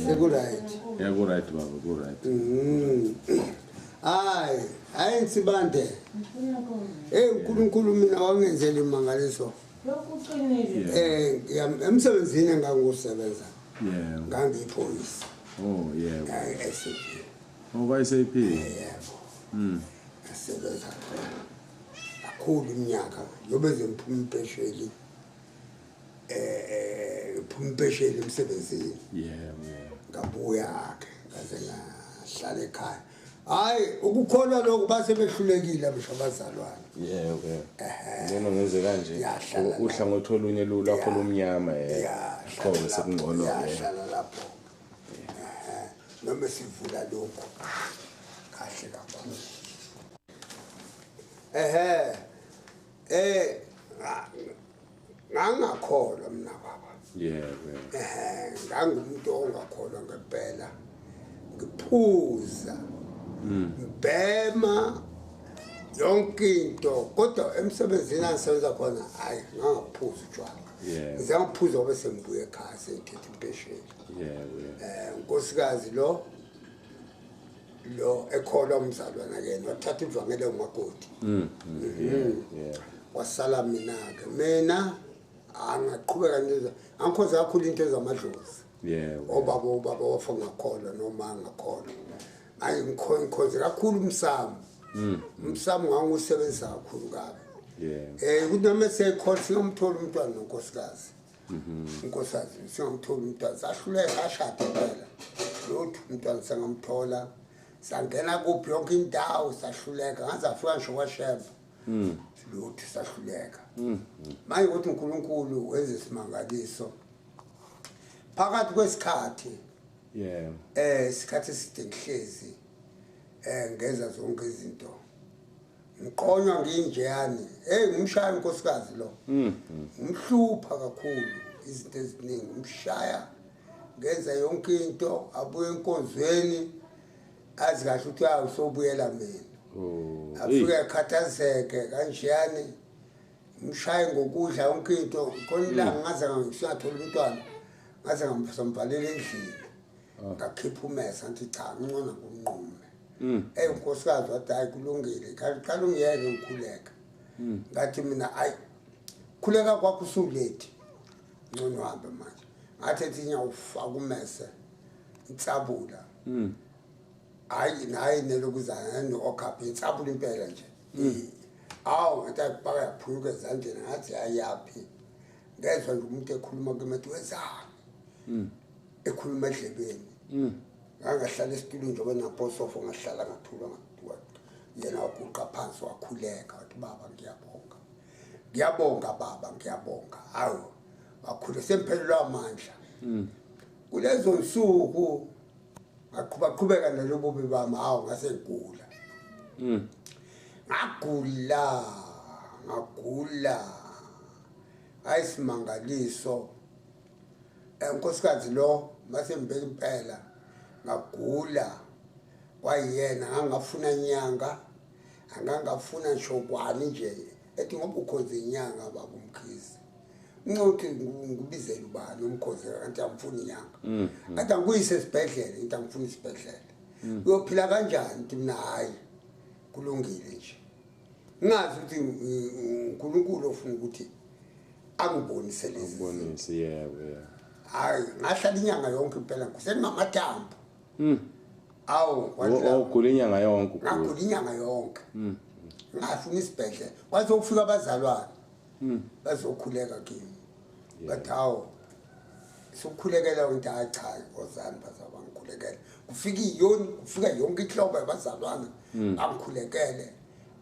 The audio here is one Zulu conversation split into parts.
Seku-right. Yeah, ku-right baba, ku-right. Hayi, hayi Nsibande. Hey, uNkulunkulu mina wangenzela imangaliso. Emsebenzini engangiwusebenza. Ngangiyiphoyisa. Oh, yebo. SAP. Oh, kwa-SAP. Yebo. Ngasebenza kakhulu iminyaka yobe nje ngiphuma impesheli, ngiphuma impesheli emsebenzini. Yebo, yebo. Ngabuya ke ngaze ngahlala ekhaya. Hayi, ukukholwa lokhu base behlulekile abasho abazalwane. Yebo, yebo. Ngcono ngenze kanje. Yahlala lapho. Uhlangothi olunye lwakho lumnyama, yebo. Yahlala Khona lapho. sekungcono, yebo. Yahlala lapho. Noma sivula lokhu kahle kakhulu. Ngangakholwa mina baba. Yebo, yebo. Ngangumuntu ongakholwa ngempela. Ngiphuza. Ngibhema yonke into, kodwa emsebenzini angisebenza khona hayi ngangaphuza utshwala. Ngize ngiphuza ngoba sengibuye ekhaya sengithethe impesheni. Yebo, yebo. Unkosikazi lo ekholwa umzalwana ke wathatha ivangeli umakoti. Wasala mina ke. Mina angaqhubeka nje angikhoze kakhulu into ezamadlozi. Yebo. Obaba, ubaba wafa ngakholwa noma ngakholwa. Hayi, ngikhoze kakhulu umsamo. Umsamo ngangiwusebenzisa kakhulu kabi. Ukuthi noma sekhona singomthola umntwana nonkosikazi. Unkosikazi singomthola umntwana, sahluleka ashade phela. Lutho umntwana sangamthola. Sangena kuphi yonke indawo sahluleka, ngaze afika ngisho kwaShembe. Lutho sahluleka. Manje ukuthi uNkulunkulu wenze isimangaliso. Phakathi kwesikhathi isikhathi eside ngihlezi ngenza zonke izinto. Ngiqonywa nginjeyani. Hey, ngimshaya unkosikazi lo. Ngimhlupha kakhulu izinto eziningi, ngimshaya ngenza yonke into, abuye enkonzweni azi kahle ukuthi hayi usobuyela mina. Afike akhathazeke kanjeyani, ngimshaye ngokudla yonke into. Khona ilanga ngaze ngisathola umntwana, ngaze ngamvalela endlini. Ngakhipha umesa ngathi cha, ngcono nginqume. Unkosikazi wathi hayi kulungile, qala ungiyeke ngikhuleka. Ngathi mina hayi, khuleka kwakho usulethi, ngcono uhambe manje. Ngathi ethi ngiyawufaka umese insabula. Hayi, nayi nelokuzana no-okapi insabula impela nje. Awu, ngathi ayibhaka yaphunyuka ezandleni, ngathi ayaphi. Ngezwa nje umuntu ekhuluma kimi ethi wenzani? Ekhuluma edlebeni. Ngangahlala esitulweni njengoba naposofo, ngahlala ngathula, ngathula. Yena waguqa phansi wakhuleka, wathi baba ngiyabonga. Ngiyabonga baba, ngiyabonga. Hawu, wakhuleka semphelelwa amandla. Kulezo nsuku ngaqhubaqhubeka nalobubi bami, hawu ngase ngigula. Ngagula, ngagula. Ayisimangaliso. Unkosikazi lo mase ngibeka impela ngagula, kwayena ngangafuna inyanga, angangafuna ngisho kwani nje, ethi ngoba ukhonza inyanga baba uMkhize. Ncothi ngibizele ubani umkhonze kanti angifuni inyanga. Athi angikuyise esibhedlela, ngithi angifuni isibhedlela. Uyophila kanjani? Ngithi mina hayi, kulungile nje. Ngingazi ukuthi uNkulunkulu ofuna ukuthi angibonise lezi zinto. Angibonise, yebo, yebo. Hayi, ngahlala inyanga yonke impela, kusenamathambo. Awu, kwathi la- Ugula inyanga yonke ugula. Ngagula inyanga yonke. Ngafuna isibhedlela. Kwaze kufika abazalwane. Bazokhuleka kimi. Bathi hawu, sokukhulekela ngithi hayi cha, wozani bazalwane bangikhulekele. Kufika iyoni, kufika yonke inhlobo yabazalwane bangikhulekele.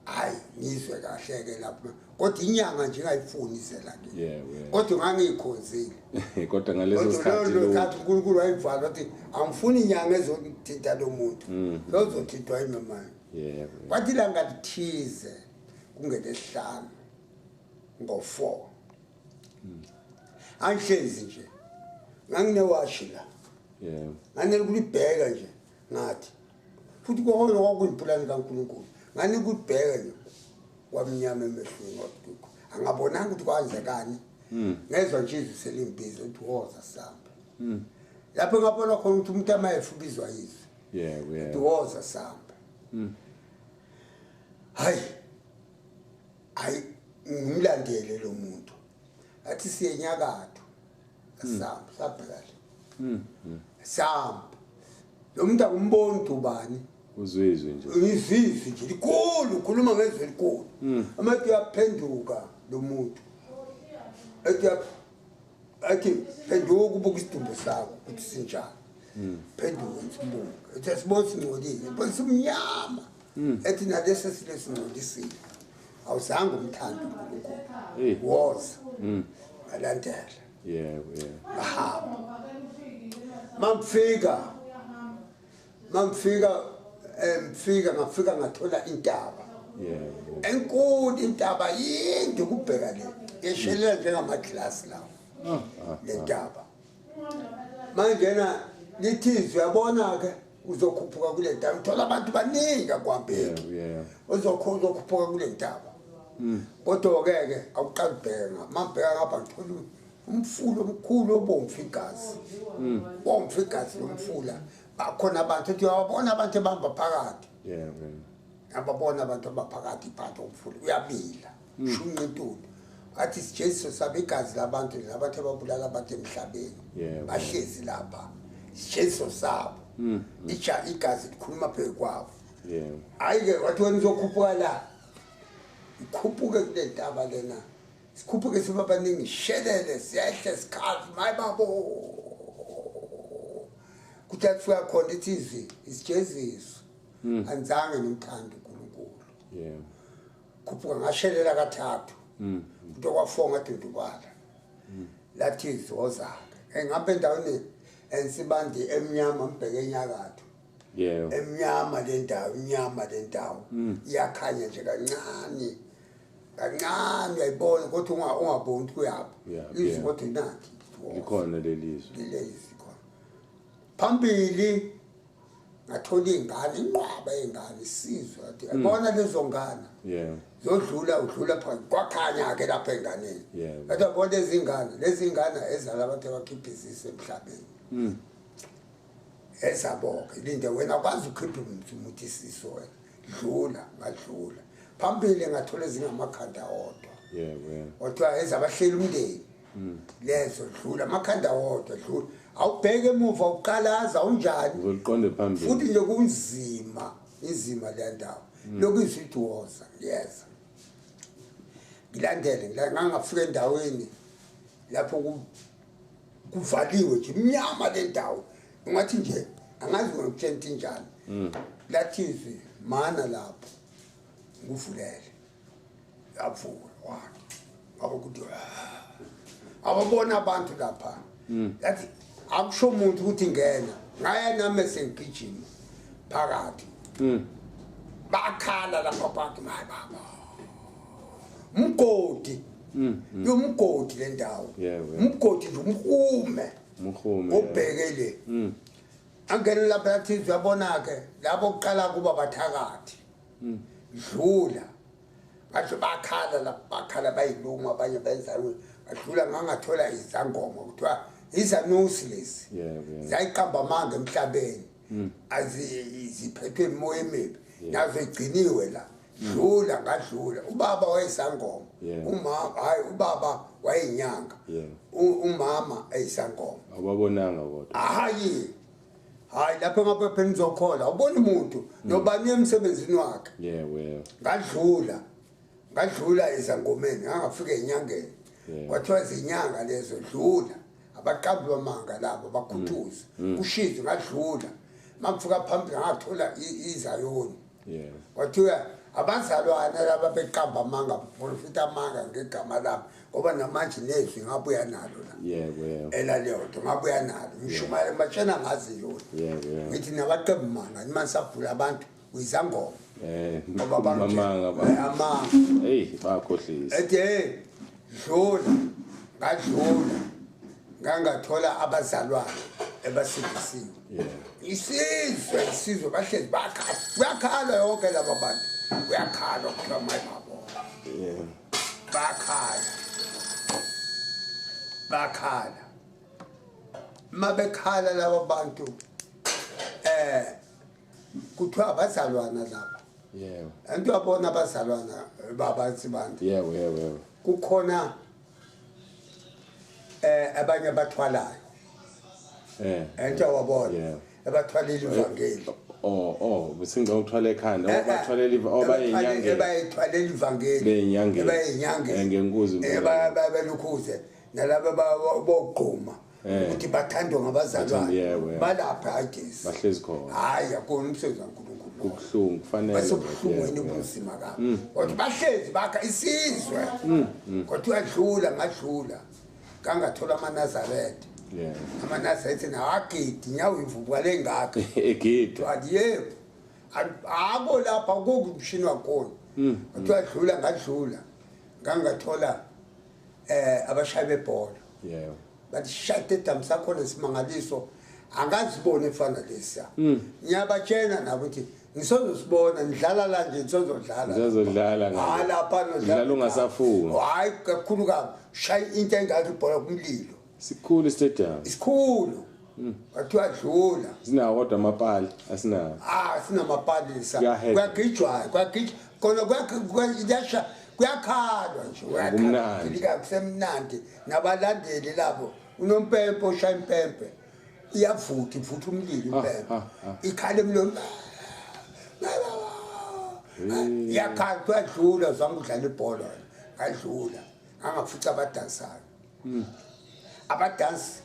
Hayi, ngizwe kahle ke lapho. Kodwa inyanga nje ingayifuni izela kimi. Yebo, yebo. Kodwa ngangiyikhonzile. Kodwa ngaleso Kodwa sikhathi lolo lo sikhathi uNkulunkulu wayivala wathi angifuni inyanga ezothinta lo muntu. Lozothintwa yimi manje. Yebo. Kwathi ilanga lithize kungelesihlanu ngo-4. Angihlezi nje. Nganginewashi la. Yebo. Nganele kulibheka nje ngathi. Futhi konke kwakuyipulani kaNkulunkulu. Ngani kulibheka nje kwamnyama emehlweni wathi angabonanga ukuthi kwenzekani. Ngezwa nje izwi selimbiza ukuthi woza sambe. Lapho ngabona khona ukuthi umuntu amayefu ubizwa izwi. Yebo yebo. Woza sambe. Hayi. Hayi ngimlandele lo muntu. Athi siye enyakatho. Sambe sabheka le. Sambe. Lo muntu akumboni ubani. Uzwizwe nje. Izizwe nje likhulu, ukhuluma ngezwe elikhulu. Amathi uyaphenduka lo muntu. Ethi athi phenduka ubuka isidumbu sakho ukuthi sinjani. Phenduka sibuke. Ethi sibona singcolile, bona simnyama. Ethi nalesi silesingcolisile. Awuzange umthande uNkulunkulu. Woza. Alandela. Yebo yebo. Ahamba. Mamfika mfika ngafika ngathola intaba. Yebo. Enkulu intaba yinde kubheka le. Yeshelela njengamaglasi lawo. Le ntaba. Manje lithizwe uyabona ke uzokhuphuka kule ntaba uthola abantu baningi akwambeki. Yebo. Uzokhuphuka kule ntaba. Kodwa ke ke awuqali ubheka. Mambheka ngapha ngithola umfula omkhulu obomvu igazi. Bomvu igazi lomfula. Bakhona abantu ethi uyabona abantu ebamba phakathi. Yebo. Ababona abantu abaphakathi phakathi komfula uyabila. Shunqa intuli. Athi sijeziso sabe igazi labantu labantu ababulala abantu emhlabeni. Bahlezi lapha. Sijeziso sabo. Ija igazi likhuluma phezu kwabo. Yebo. Hayi ke wathi wena uzokhuphuka la. Ikhuphuke kule ntaba lena. Sikhuphuke siba baningi shelele siyehle sikhathi mayi babo. Kuthi afika khona ithi izwi isijeziso. Anzange nimthande uNkulunkulu. Yebo. Khuphuka ngashelela kathathu. Into kwafonga dundubala. Lathi izoza. Engabe endaweni ensibandi emnyama mbheke enyakatho. Yebo. Emnyama le ndawo, emnyama le ndawo. Iyakhanya nje kancane. Kancane uyayibona kodwa ungaboni ukuthi kuyaphi. Izwi kodwa inathi. Likhona lelizwi. Lelizwi khona. Phambili ngathola ingane, inqwaba yengane isizwe athi yabona lezo ngane. Yebo. Zodlula udlula phakathi kwakhanya ke lapha enganeni. Yebo. Athi yabona lezi ngane ezala abantu abakhipha izise emhlabeni. Ezaboke linde wena akwazi ukukhipha umuthi isiso wena. Dlula ngadlula. Phambili ngathola ezingamakhanda odwa. Yebo yebo. Othiwa ezabahleli umndeni. Lezo dlula amakhanda wodwa dlula. Awubheke emuva uqalaza unjani? Uzoqonde phambili. Futhi nje kunzima, inzima le ndawo. Lokhu izithi woza ngiyeza. Ngilandele ngangafika endaweni lapho kuvaliwe nje imnyama le ndawo. Ungathi nje angazi ngokutshela injani. Lathi izwi mana lapho nguvulele. Yavula wathi ngabe kuthi ababona abantu lapha. Yathi akusho umuntu ukuthi ngena. Ngaya nami sengigijima phakathi. Bakhala lapha phakathi mayi baba. Umgodi. Yomgodi le ndawo. Umgodi nje umhume. Umhume. Obheke le. Angena lapha yathi uyabona ke labo kuqala kuba bathakathi. Dlula. Bathi bakhala lapha bakhala bayiluma abanye benza badlula ngangathola izangoma kuthiwa izanusi lezi. Yebo. Zayiqamba amanga emhlabeni. Aziphethwe imoya emibi. Nazo igciniwe la. Dlula ngadlula. Ubaba wayesangoma. Umama hayi ubaba wayenyanga. Umama eyisangoma. Awabonanga kodwa. Hayi. Hayi lapho ngapha phela ngizokhola ubona umuntu nobani emsebenzini wakhe. Yebo yebo. Ngadlula. Ngadlula ezangomeni ngangafika enyangeni. Kwathiwa izinyanga lezo dlula. Abaqambi bamanga labo bakhuthuza. Kushizo ngadlula. Mangifika phambili ngathola izayoni. Yebo. Kwathiwa abazalwane laba beqamba amanga baprofita amanga ngegama lami ngoba namanje nezwi ngabuya nalo la. Yebo yebo. Elaleyo ngabuya nalo. Ngishumayela batshena ngazi yona. Yebo yebo. Ngithi nabaqembu manga nimanje abantu uyizangoma. Ngoba amanga ba. Amanga. Hey bakhohlisa. Ethi hey dlula ngadlula. Ngangathola abazalwane ebasindisiwe. Isizwe isizwe bahlezi bakhala. Kuyakhala yonke laba bantu. Kuyakhala kuthiwa mayi babo. Yebo. Bakhala. Bakhala mabekhala laba bantu kuthiwa abazalwana laba. Yebo. Antu yabona abazalwana babantu bantu. Yebo yebo yebo. Kukhona abanye abathwalayo. Antu yabona abathwalela ivangeli. Oh besingicela ukuthwala ekhanda abathwalela abayinyangeni. Abayithwalela ivangeli. Beyinyangeni. Abayinyangeni. Ngenkuzi. Balukhuze nalaba bogquma. Ukuthi bathandwa ngabazalwane balapha agesi bahlezi khona. Hayi akona umsebenzi kaNkulunkulu. Kubuhlungu kufanele basebuhlungwini ubunzima kabi. Kodwa bahlezi bakha isizwe. Kodwa uyadlula ngadlula kangathola amaNazaretha. Yebo. AmaNazaretha nawagidi nyawo ivubuka lengaka. Egidi. Yebo. Abo lapha kukumshini wakhona. Kodwa uyadlula ngadlula ngangathola abashayi bebhola. Yebo. Bathi shayite damu sakhona isimangaliso angazibona efana lesiya. Ngiyabatshena nabo ukuthi ngisozosibona ngidlala la nje ngisozodlala. Ngisozodlala ngale. Hayi lapha nodlala. Dlala ungasafuni. Hayi kakhulu kabi. Shaya into engaka ibhola kumlilo. Sikhulu stadium. Isikhulu. Kwathiwa dlula. Sinawo kodwa amapali asinawo. Sinamapali lesa. Kuyagijwa, kuyagijwa. Kona kuyasha kuyakhalwa nje. Kumnandi. Kusemnandi nabalandeli labo. Unompempe oshaya impempe iyavutha ivutha umlilo impempe ikhala emlilo iyakhala kuyadlula zange udlala ibhola ngadlula angafuthi abadansayo. Abadansi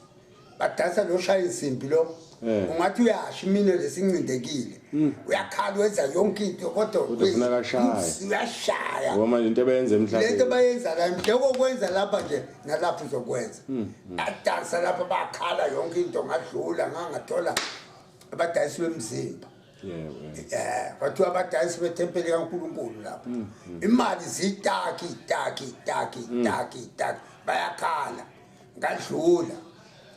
badansa lo shaya insimbi lo ungathi uyasha imino lesincindekile uyakhala wenza yonke into kodwa uyashaya ngoba manje into abayenza emhlabeni lento bayenza la njengokwenza lapha nje nalapho uzokwenza. Adansa lapha bakhala yonke into ngadlula ngangathola abadansi bemzimba. Yebo. Kwathiwa abadansi bethempeli kaNkulunkulu lapha. Imali zitaki taki taki taki taki bayakhala ngadlula.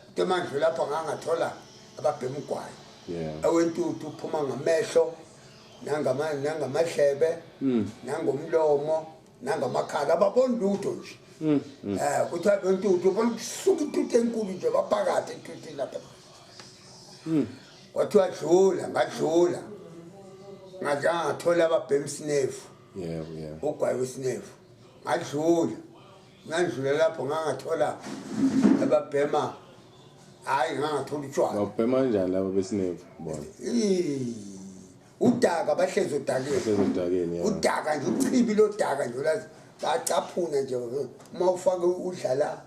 Into manje lapha ngangathola ababhema ugwayi. Awentuthu uphuma ngamehlo nangamadlebe nangomlomo nangamakhala ababoni lutho nje. Kuthiwa bentuthu ubona kusuka intuthu enkulu nje baphakathi entuthwini lapha. Kwathiwa dlula ngadlula ngathola ababhema isinefu. Yebo yebo. Ugwayi wesinefu ngadlula ngandlula lapho ngangathola ababhema. Hayi ngangathola utshwala. Babhema kanjani laba besinefu bona? Udaka bahlezi odakeni. Bahlezi odakeni yebo. Udaka nje uchibi lodaka nje ulazi bacaphuna nje uma ufaka udlala.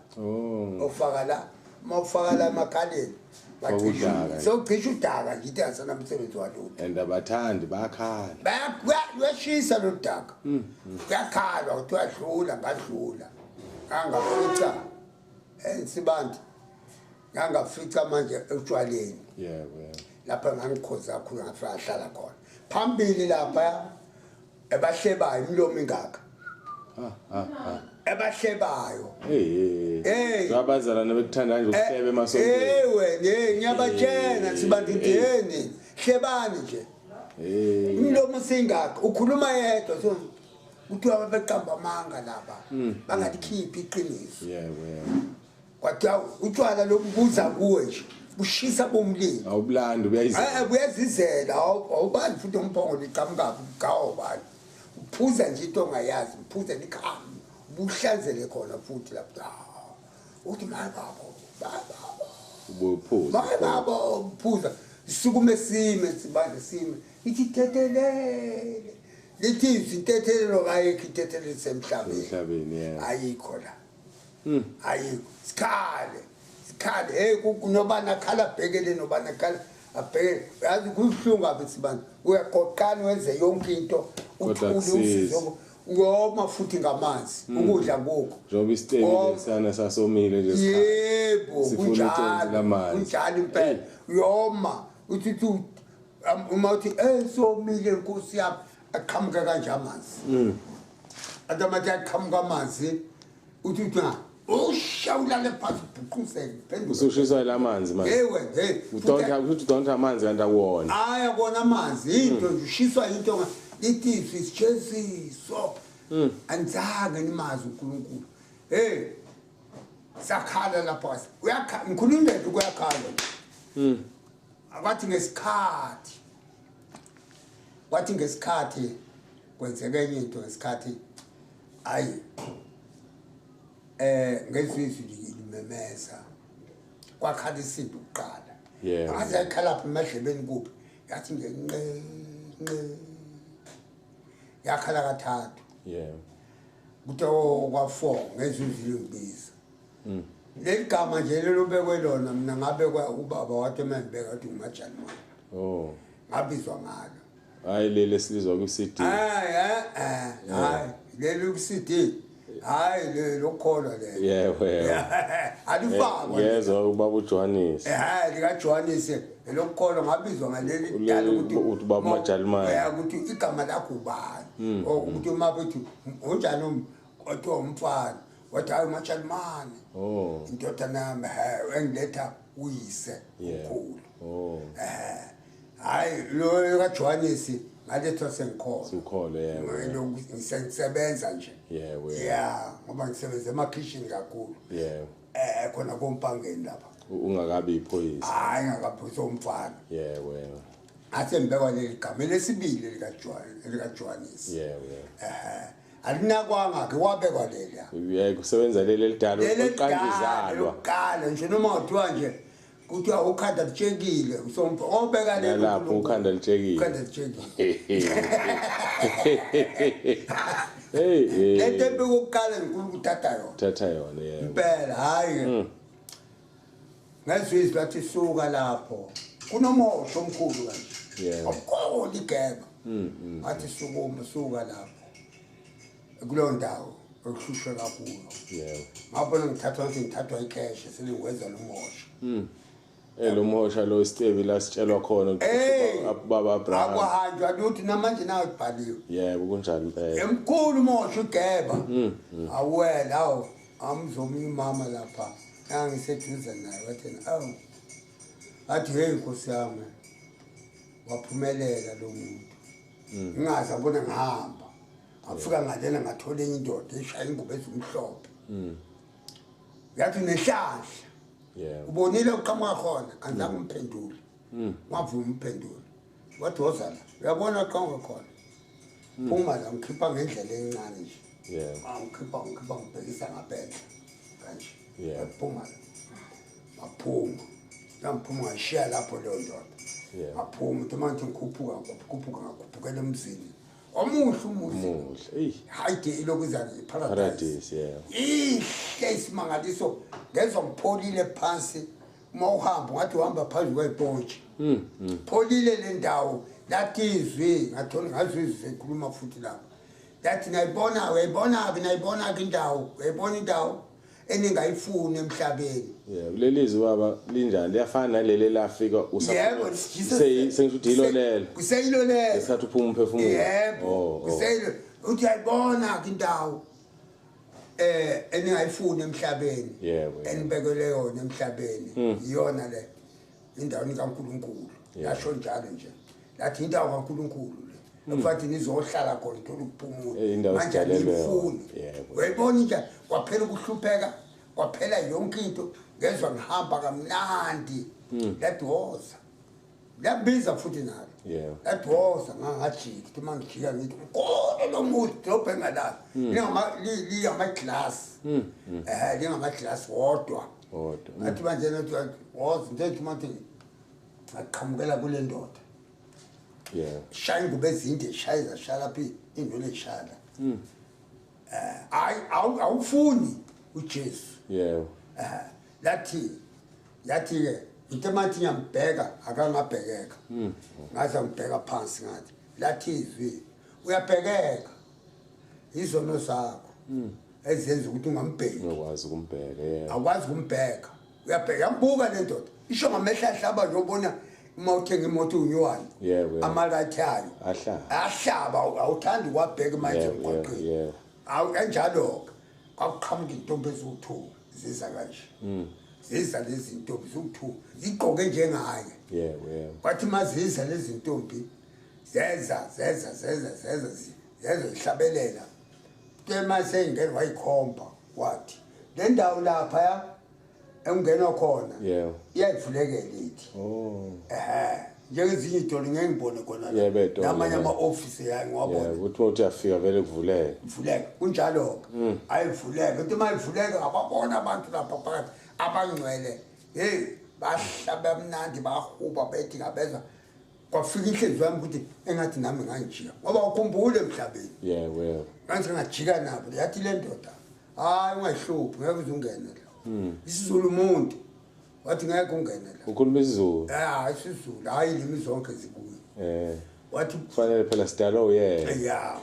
Ufaka la, uma ufaka la emakhaleni bacisha. Sewucisha udaka nje into engasana umsebenzi walutho. And abathandi bayakhala. Bayashisa lo daka. Kuyakhalwa kuthiwa dlula ngadlula. Angafica ensibandi. Ngangafica manje etshwaleni. Yebo yebo. Lapha ngangikhoza kakhulu ngafika hlala khona. Phambili lapha ebahlebayo imilomo ingaka. Ebahlebayo. Hey. Abazalwane bekuthanda nje ukuhleba emasontweni. Ewe, ngiyabatshena sibantu yini? Hlebani nje. Imilomo singaka ukhuluma yedwa so kuthiwa beqamba amanga laba. Bangalikhiphi iqiniso. Yebo yebo. Kwathiwa utshwala lokubuza kuwe nje bushisa bomlilo. Awubulandi uyayizela. Uyazizela awubani futhi umphongolo iqhamuka gawobani. Uphuza nje into ongayazi, uphuza likhambi. Ubuhlanzele khona futhi lapha. Uthi maye baba, baba. Ubuphuza. Maye baba uphuza. Sisukume sime sibanje sime. Ithi thethelele. Lithi izintethelelo kayikho intethelelo semhlabeni. Emhlabeni yebo. Ayikho la. Ayikho. Sikhale. Sikhale hey kunobana khala bhekele nobana khala abhekele. Yazi kubuhlungu apha sibantu. Uyaqoqana wenze yonke into uthule usizo ngoma futhi ngamanzi ukudla kukho. Njengoba isitebi lesana sasomile nje sikhala. Yebo kunjalo. Kunjalo impela. Uyoma uthi uma uthi somile inkosi yami aqhamuka kanje amanzi. Adamathi aqhamuka amanzi uthi uthi usha ulale phansi ubhuquseke phenduka. Usushisa lamanzi manje. Ewe hey. Udonta ukuthi udonta amanzi kanti akuwona. Hayi akona amanzi into nje ushiswa into lithi isijeziso. Anizange nimazi uNkulunkulu. Hey. Sakhala lapho uyakhala ngikhulumile kuyakhala. Akwathi ngesikhathi kwenzeka enye into ngesikhathi ayi ngezizwi limemeza kwakhala isinto kuqala. Ngaze yakhala lapha emadlebeni kuphi yathi nje nqe nqe yakhala kathathu. Kuthe kwa4 ngezizwi lingibiza. Leli gama nje lelobekwe lona mina ngabekwa ubaba wathi mangibeka wathi uMajalimane. Oh. Ngabizwa ngalo. Hayi leli silizwa ku CD. Hayi leli ku CD. Hayi lokholwa lelo. Yebo yebo. Alifakwa. Yezwa ubaba uJohannes. Lika Johannes lokholwa ngabizwa ngaleli dala ukuthi ubaba uMajalimane. Ukuthi igama lakho ubani? Ukuthi uma bethi unjani kodwa umfana. Wathi hayi uMajalimane. Oh. Indodana yami engiletha uyise omkhulu. Oh. Hayi lo kaJohannes ngalethwa sengikhona. Sikhona yebo. Ngisebenza nje. Yebo. Yeah, ngoba ngisebenza emakhishini kakhulu. Yebo. Khona kompangeni lapha. Ungakabi iphoyisa. Hayi ngakaphoyisa umfana. Yebo yebo. Athe ngibekwa leli gama lesibili likaJohannes. Yebo yebo. Alinakwanga ke wabekwa leliya. Yebo kusebenza leli elidala uqanjizalwa. Uqala nje noma uthiwa nje kuthiwa ukhanda litshekile usomfa obeka lelo lapho ukhanda litshekile. Ukhanda litshekile. Hey. Lento ebekuqala inkulu kuthatha yona. Thatha yona yebo. Impela hayi. Ngezwe lathi suka lapho. Kunomosho omkhulu kanje. Yebo. Omkhulu igeba. Athi sukuma suka lapho. Kuleyo ndawo okuhlushwe kakhulu. Yebo. Ngabona ngithathwa icash selingwenza lo mosho. Lo mosha lo isicebi la sitshelwa khona ukuthi baba Abraham. Akwahanjwa ukuthi namanje nawe ibhaliwe. Yebo kunjalo impela. Emkhulu mosho igeba. Awela awu amzomunye umama lapha. Ngangiseduze naye wathi awu. Athi hey Nkosi yami. Waphumelela lo muntu. Ngingazi abona ngihamba. Ngafika ngalena ngathola enye indoda eshaya ingubo ezimhlophe. Yathi unenhlanhla. Yebo. Ubonile uqhamuka khona anzange umphendule. Wavuma umphendule. Wathi woza la. Uyabona uqhamuka khona. Phuma la ngikhipha ngendlela encane nje. Yebo. Ngikhipha ngibhekisa ngaphenhla. Kanje. Yebo. Phuma la. Ngaphuma. Ngamphuma ngashiya lapho leyo ndoda. Yebo. Ngaphuma uthi manje ngikhuphuka ngakhuphukela emzini. Omuhle umuzi. Muhle. Ey. Hayi ilokuzana iparadise. Paradise yebo. Ihle isimangaliso ngezwa ngipholile phansi uma uhamba ngathi uhamba phansi kwepontshi. Pholile le ndawo lathi izwi ngathola ngazizwe ekhuluma futhi lapha. Lathi nayibona uyayibona indawo uyayibona indawo eningayifuni emhlabeni. Yebo leli zwi baba linjani liyafana naleli lafika usafika. Sengithi yilo lelo. Kuseyilo lelo. Ngesikhathi uphuma umphefumulo. Yebo. Kuseyilo uthi uyayibona indawo eningayifuni emhlabeni. Yebo. Enibekele yona emhlabeni. Iyona le indawo kaNkuluNkulu. Yasho njalo nje. Lathi indawo kaNkuluNkulu le. Mfathi nizohlala khona uthola ukuphumula. Manje anifuni. Uyayibona nje kwaphela ukuhlupheka kwaphela yonke into ngezwa ngihamba kamnandi. Lathi woza. Labiza futhi nalo. Yebo. Lathi woza ngangajika ukuthi mangijika ngithi ukhona lo muzi drobhe ngalapha. Lingama glass. Lingama glass wodwa. Wodwa. Ngathi manje nathi woza nje manje ngaqhamukela kule ndoda. Yeah. Shaya ingubo ezinde shaya shaya lapha into leshaya. Awufuni uJesu. Yebo. Lathi ke into mathi ngiyambheka akangabhekeka. Ngaze ngibheka phansi ngathi lathi izwi uyabhekeka. Izono zakho. Ezenza ukuthi ungambheki. Ungakwazi ukumbheka yebo. Awukwazi ukumbheka. Uyabheka yambuka le ndoda. Isho ngamehla hlaba nje ubona uma uthenga imoto unyuwani. Yebo. Ama-right ayo. Ahlaba awuthandi ukwabheka manje emgwaqeni. Yebo. Awu kanjalo ke. Kwakuqhamuka intombi eziwu2 ziza kanje. Ziza lezi ntombi ziwu2 zigqoke njengaye. Yebo yebo. Kwathi maziza lezi ntombi zeza zihlabelela. Ke mase ingene wayikhomba wathi Le ndawo lapha ya engingenwa khona. Yebo. Iyayivulekela ithi. Oh. Njengezinye idolo ngeke ngibone khona la. Yebo, idolo, Namanye yebo. ama-office ya ngiwabona. Yebo, uthi uma uthi uyafika vele kuvuleke. Ivuleka kunjalo-ke. Ayivuleka uthi uma ivuleka ngababona abantu lapha phakathi abangcwele. Hey, bahlaba mnandi bahuba bethi ngabezwa. Kwafika inhliziyo yami ukuthi engathi nami ngangijika ngoba ukhumbule emhlabeni. Yebo, yebo. Ngathi ngajika nabo yathi le ndoda hayi ungayihluphi ngeke uze ungene la. IsiZulu umuntu wathi ngeke ungene la. Ukhuluma isiZulu. isiZulu hayi ilimi zonke zikuyo. Wathi Kufanele phela sidalwe uyena. Ya.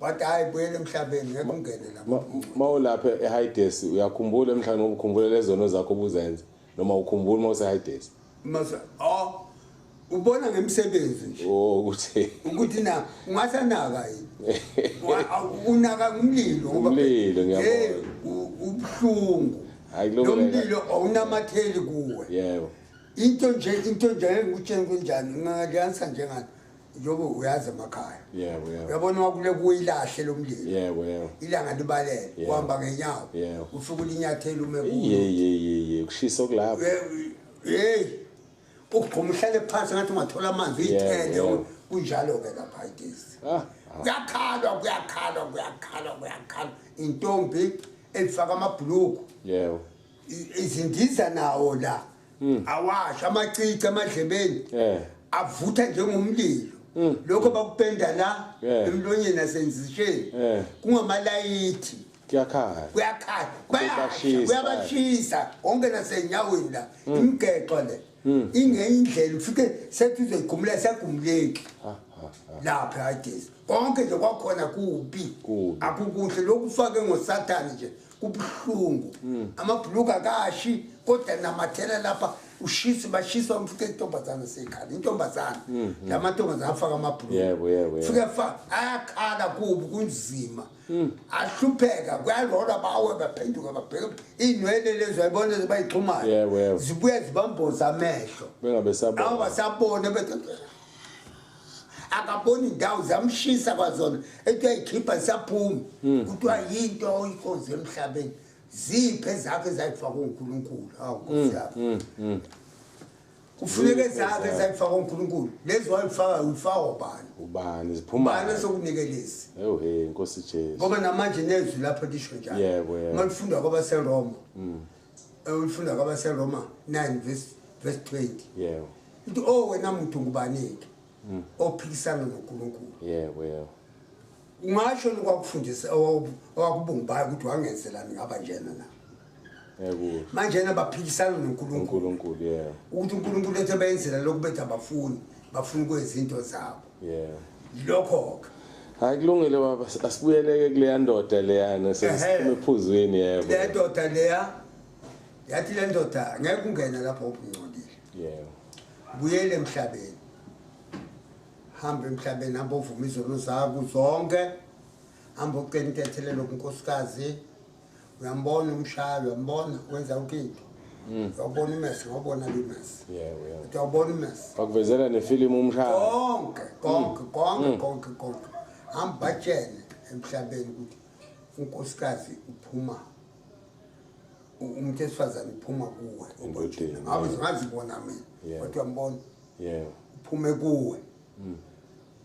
Wathi hayi buyele emhlabeni ngeke ungene la. Mawulapha eHades uyakhumbula emhlabeni ngoba ukhumbula lezono zakho obuzenza noma ukhumbula uma useHades. Mase ubona ngemsebenzi nje. Oh ukuthi ukuthi na ungasanaka yini? Unaka umlilo ngoba Umlilo, ngiyabona. Ubuhlungu. Hayi, kulungile. Lo mlilo awunamatheli kuwe. Yebo. Into nje ngikutshela kunjani ngingaliansa njengani njengoba uyazi emakhaya. Yebo, yebo. Uyabona wakule kuyilahle lo mlilo. Yebo, yebo. Ilanga libalele uhamba ngenyawo. Ufika ulinyathela ume kulo. Ye kushisa okulapho. Hey. Ukugquma uhlale phansi ngathi ungathola amanzi uyithele kunjalo ke lapha idesi. Kuyakhalwa kuyakhalwa kuyakhalwa kuyakhalwa intombi efaka amabhuluku. Yebo. Izindiza nawo la. Awasha amacici amadlebeni. Avutha njengomlilo. Lokho bakupenda la emlonyeni nasenzisheni. Kungamalayithi. Kuyakhala. Kuyakhala. Kuyabashisa konke nasenyaweni la. Imigexo le. Ingenye indlela ufike sethi uzoyigumula siyagumuleki. Lapha idesi. Konke nje kwakhona kubi. Akukuhle lokufake ngoSathane nje kubuhlungu. Amabhuluku akashi kodwa namathela lapha ushisa bashisa umfike intombazana sekhala intombazana. Lamantombazana afaka amabhuluku. Yebo, yebo. Fike fa ayakhala kubi kunzima. Ahlupheka kuyalolwa bawe baphenduka babheka inwele lezo ayibona bayixhumayo. Yebo, yebo. Zibuya zibamboza amehlo. Bengabe sabona. Awasabona bethi akaboni indawo zamshisa kwazona ethi uyayikhipha siyaphuma. Kuthiwa yinto oyikonze emhlabeni ziphe zakhe zayifaka uNkulunkulu. Hawu Nkosi yami. Kufuneka zakhe zayifaka uNkulunkulu. Lezi wayifaka uyifaka ubani? Ubani ziphuma. Ubani sokunikelezi? Ewu hey Nkosi Jesu. Ngoba namanje nezwi lapho lisho njalo. Yebo, yebo. Malifunda kwabaseRoma. Ulifunda kwabaseRoma 9 verse 20. Yebo. Uthi oh wena muntu ngubani ke? Ophikisana noNkulunkulu. Yebo, yebo. Ungasho lokwakufundisa owakubumbayo ukuthi wangenzelani ngaba njena na. Yebo. Manje yena baphikisana noNkulunkulu. uNkulunkulu, yebo. Ukuthi uNkulunkulu ethe bayenzela lokhu bethi abafuni, bafuna ukwenza into zabo. Yebo. Lokho ke. Hayi kulungile baba, asibuyeleke kuleya ndoda leyana sesiphuma ephuzweni yebo. Le ndoda leya yathi le ndoda ngeke ungene lapho ubungcolile. Yebo. Buyele emhlabeni. Hamba emhlabeni hamba uvuma izono zakho zonke. Hamba ucela intethelelo kunkosikazi. Uyambona umshaya, uyambona wenza yonke into. Uyabona imesi, uyabona imesi. Yebo, yebo. Uyabona imesi. Bakuvezela nefilimu umshaya. Konke, konke, konke, konke, konke. Hamba batshene emhlabeni ukuthi unkosikazi uphuma umuntu esifazane uphuma kuwe. Ngabe ngazibona mina. Kodwa uyambona. Yebo. Uphume kuwe.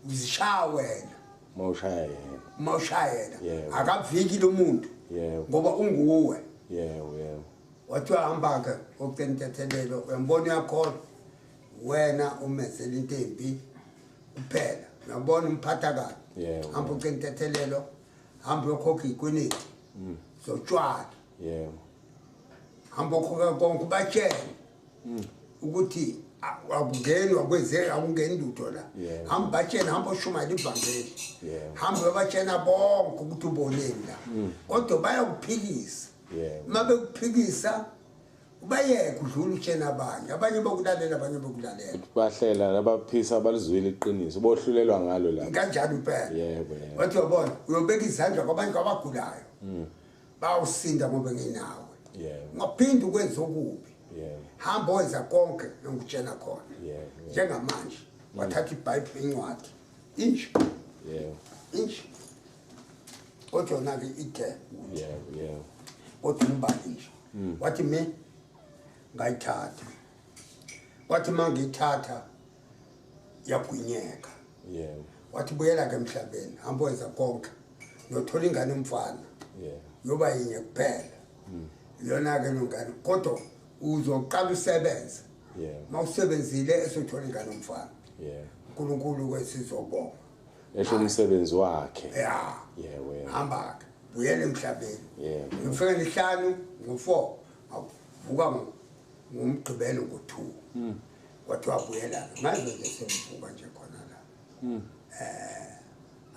Uzishaya wena. Mawushaya yena. Mawushaya yena. Akaviki lo muntu. Yebo. Ngoba unguwe. Yebo, yebo. Wathi uhamba ke ocela intethelelo uyambona uyakholwa. Wena umenzela into embi kuphela. Uyabona umphatha kabi. Yebo. Hamba ucela intethelelo, hamba uyokhokha ikwiniti. Zotshwala. Yebo. Hamba ukhokha konke ubatshele. Ukuthi akungeni wakwenzeka akungeni lutho la. Hamba batshena hamba ushumayela ivangeli. Hamba batshena bonke ukuthi uboneni la. Kodwa bayakuphikisa. Uma bekuphikisa ubayeke udlula utshena abanye. Abanye bokulalela abanye bokulalela. Bahlela nabaphisa balizwile iqiniso bohlulelwa ngalo la. Kanjani impela. Yebo, yebo. Wathi uyabona uyobeka izandla kwabanye abagulayo. Bawusinda ngoba nginawe. Yebo. Ungaphinde ukwenza okubi. Yebo. Hamba wenza konke engikutshena khona. Yebo. Njengamanje wathatha iBhayibheli incwadi. Inch. Yebo. Inch. Kodwa yona ke ithe. Yebo, yebo. Kodwa umbali nje wathi me ngayithatha, wathi mangiyithatha yagwinyeka. Yebo. Wathi buyela ke emhlabeni, hamba wenza konke, nothola ingane umfana. Yebo. Yoba yinye kuphela. Yona ke longane, kodwa uzoqala usebenze. Yebo. Mawusebenzile esothola ingane umfana. Yebo. uNkulunkulu kwesizobonga. Esho umsebenzi wakhe. Yeah. Yebo, yebo. Hamba ke, buyela emhlabeni. Yebo. Ngifike ngehlanu ngo4, ngavuka ngomgqibelo ngo2. Kwathiwa buyela. Manje nje sengivuka nje khona la.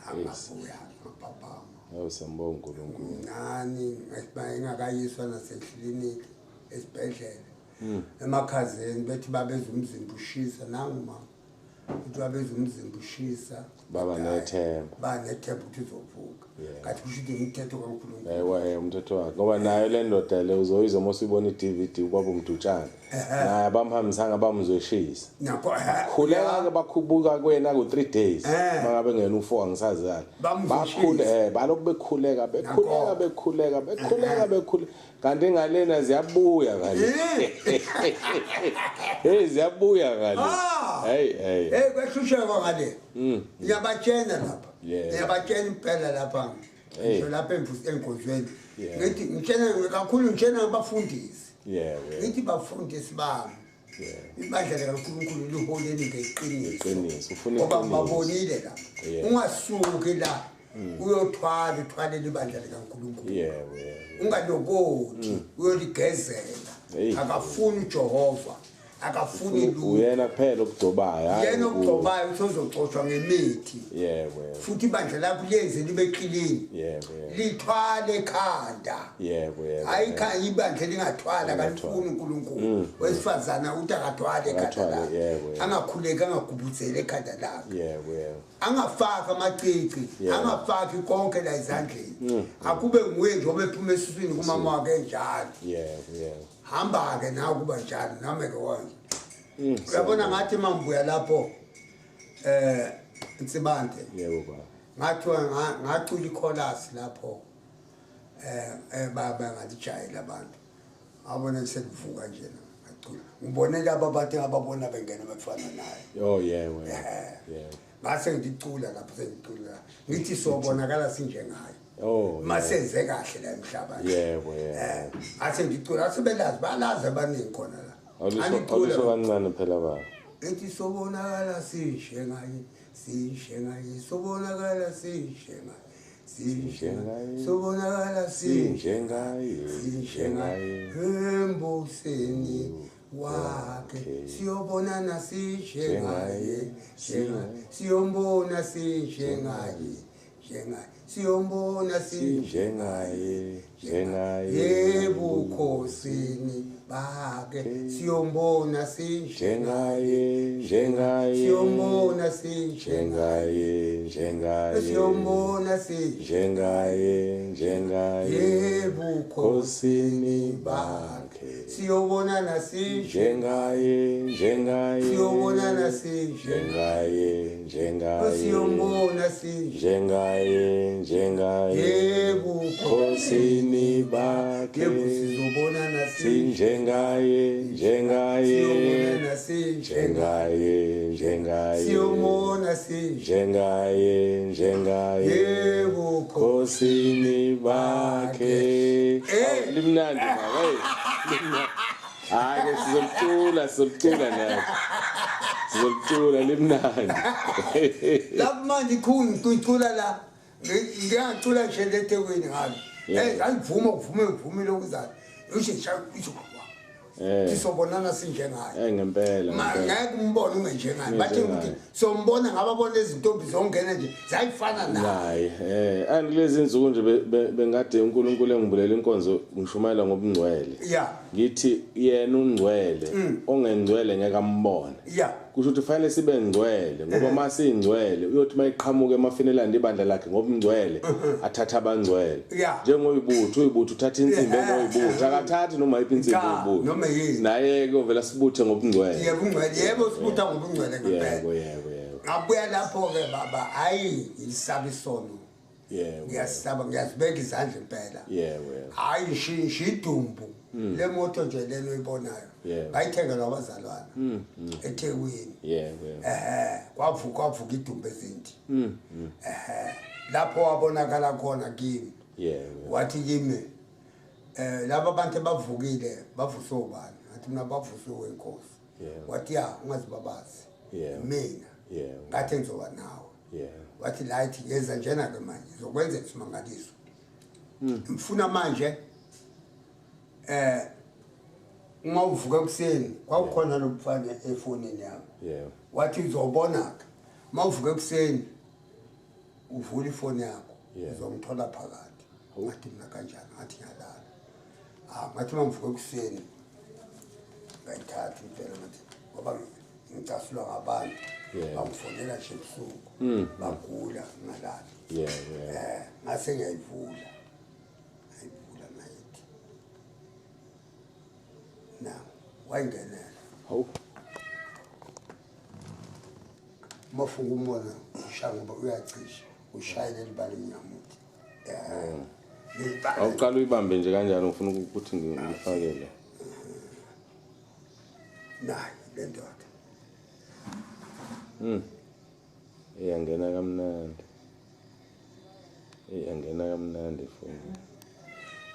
Angabuya ngaphaphama. Awu siyambonga uNkulunkulu. Nani ngingakayiswa nasekliniki esibhedlela. Emakhazeni bethi babeza umzimba ushisa nangu mama. Uthi babeza umzimba ushisa. Baba nethemba. Ba nethemba ukuthi uzovuka. Kathi kusho ukuthi umthetho kaNkulunkulu. Ewe umthetho wakhe. Ngoba nayo le ndoda le uzoyizwa uma usuyibona i-DVD ubaba umdutshana. Naye abamhambisanga bamzweshisa. Nakho khuleka ke bakhubuka kuwena ku 3 days. Mangabe ngena u4 angisazi kahle. Bakhule balokhu bekhuleka bekhuleka bekhuleka bekhuleka bekhuleka kanti ngalena ziyabuya ngale. Hey ziyabuya ngale. Hey hey. Hey kwehlusheka ngale. Ngiyabatshena lapha. Ngiyabatshena impela lapha. Ngisho lapha enkonzweni. Ngithi ngitshena kakhulu ngitshena abafundisi. Yebo. Ngithi bafundisi bami. Ibandla likaNkulunkulu liholeni ngeqiniso. Iqiniso ufuna ngoba babonile la. Ungasuki la uyothwala uthwalele ibandla likaNkulunkulu. Yebo yebo. Ungalokothi uyoligezela. Akafuni uJehova. Akafuni lutho. Uyena kuphela okugcobayo. Yena okugcobayo uthi uzoxoshwa ngemithi. Yebo yebo. Futhi ibandla lakho liyenze libe clean. Yebo yebo. Lithwale ekhanda. Yebo yebo. Ayikha ibandla lingathwala kalifuni uNkulunkulu. Wesifazana uthi akathwale ekhanda lakhe. Angakhuleki angagubudzele ekhanda lakhe. Yebo yebo. Angafaki amacici, angafaki konke la ezandleni. Akube nguye nje obephuma esiswini kumama wakhe enjalo. Yebo yebo. Hamba ke nawe kuba njalo nami ke wanje. Uyabona ngathi mambuya lapho Nsibande. Yebo baba. Ngathiwa ngacula ichorus lapho baba ngalijayela abantu. Abona sekuvuka nje ngacula. Ngibone laba abantu ababona bengena befana naye. Oh yebo. Yebo. Ngase ngicula lapho sengicula. Ngithi sobonakala sinjengaye. Oh masenze kahle la emhlabeni. Yebo yebo. Ase ngicula asebelazi balazi abaningi khona la. Anisho kancane phela baba. Ngithi sobonakala sinjengaye, sinjengaye, sobonakala sinjengaye, sinjengaye, sobonakala sinjengaye, sinjengaye embuseni wakhe siyobonana sinjengaye, siyombona sinjengaye, njengaye, siyombona sinjengaye, njengaye ebukhosini bakhe siyombona sinjengaye, njengaye siyombona sinjengaye, njengaye siyombona sinjengaye, njengaye ebukhosini bakhe siyobonana sinjengaye, njengaye siyobonana sinjengaye, njengaye siyombona sinjengaye, njengaye ebukhosini bakhe sizobonana sinjengaye, njengaye siyobonana sinjengaye, njengaye siyobona sinjengaye, njengaye ebukhosini bakhe. Limnandi baba, hey. Hayi sizomcula, sizomcula nathi. Sizomcula limnandi. Lapho manje ikhulu la ngiyacula nje leThekwini ngalo. Angivuma ukuvume ngivumile ukuzala. Usho sisobonana sinjengaye. Ngempela. Ngeke umbone ungenjengaye. Bathi ukuthi sombona ngababona izintombi zongena nje zayifana naye. And kulezi insuku nje bengade uNkulunkulu engibulela inkonzo ngishumayela ngobungcwele. Ngithi yena ungcwele, ongengcwele ngeke ambone. Kusho ukuthi fanele sibe ngcwele ngoba masingcwele uyothi mayiqhamuka emafinelandi ibandla lakhe ngobungcwele athatha abangcwele. Njengoyibuthu uyibuthu uthatha insimbi enoyibuthu akathathi noma iphi insimbi oyibuthu. Noma yini. Naye ke uvela sibuthe ngobungcwele. Yebo ungcwele, yebo sibutha ngobungcwele ngempela. Yebo yebo yebo. Ngabuya lapho ke baba, hayi ngisaba isono. Ngiyasaba, ngiyazibeka izandla impela. Yebo, yebo. Hayi, ngisho idumbu le moto nje lena oyibonayo ngayithengelwa abazalwane eThekwini. Yebo, yebo. Kwavuka idumbu ezinti. Lapho wabonakala khona kimi. Yebo. Wathi kimi laba bantu abavukile bavuswe ubani? Ngathi mina bavuswe inkosi. Wathi ya, ungazibabazi. Mina. Ngathi ngizoba nawe. Wathi light yeza njena ke manje izokwenza isimangaliso. Ngifuna manje uma uvuka ekuseni kwakukhona lo mfana efonini yami. Wathi uzobona ke uma uvuka ekuseni uvula ifoni yakho uzongithola phakathi. Ngathi mina kanjani? Ngathi ngiyalala. Ngathi uma ngivuka ekuseni ngayithatha impela, ngathi ngoba ngicasulwa ngabantu bangifonela nje ebusuku bagula ngalala. Ngase ngiyayivula. Ngayivula ngayithi. Na, wayingenela. Hawu. Mafunga umbona ushaya ngoba uyacisha, ushayele libala emnyama uthi. Awuqala uyibambe nje kanjani, ufuna ukuthi ngifakele. Nayi le ndoda. Iyangena kamnandi. Iyangena kamnandi futhi.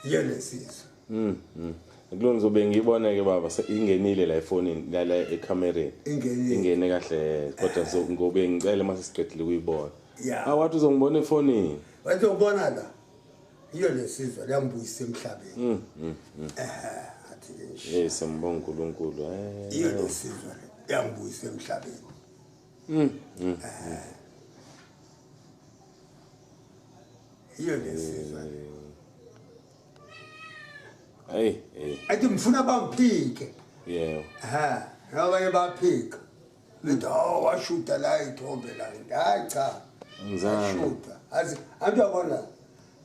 Yiyo lesizwe. Kulo ngizobe ngiyibona ke baba, ingenile la efonini, la ekamereni. Ingenile. Ingene kahle, kodwa ngobe ngicela mase siqedile ukuyibona. Yeah. Awathi uzongibona efonini. Wayezobona la. Yiyo lesizwe liyambuyisa emhlabeni. Athi nje. Siyambonga uNkulunkulu. Yiyo lesizwe liyambuyisa emhlabeni. Yiyo lesizwe. Hey, hey. Athi ngifuna bangiphike. Yebo. Abanye baphika. Ngithi, oh, washuta la ithombe la. Hayi cha. Ngizange. Washuta. Azi, antu yabona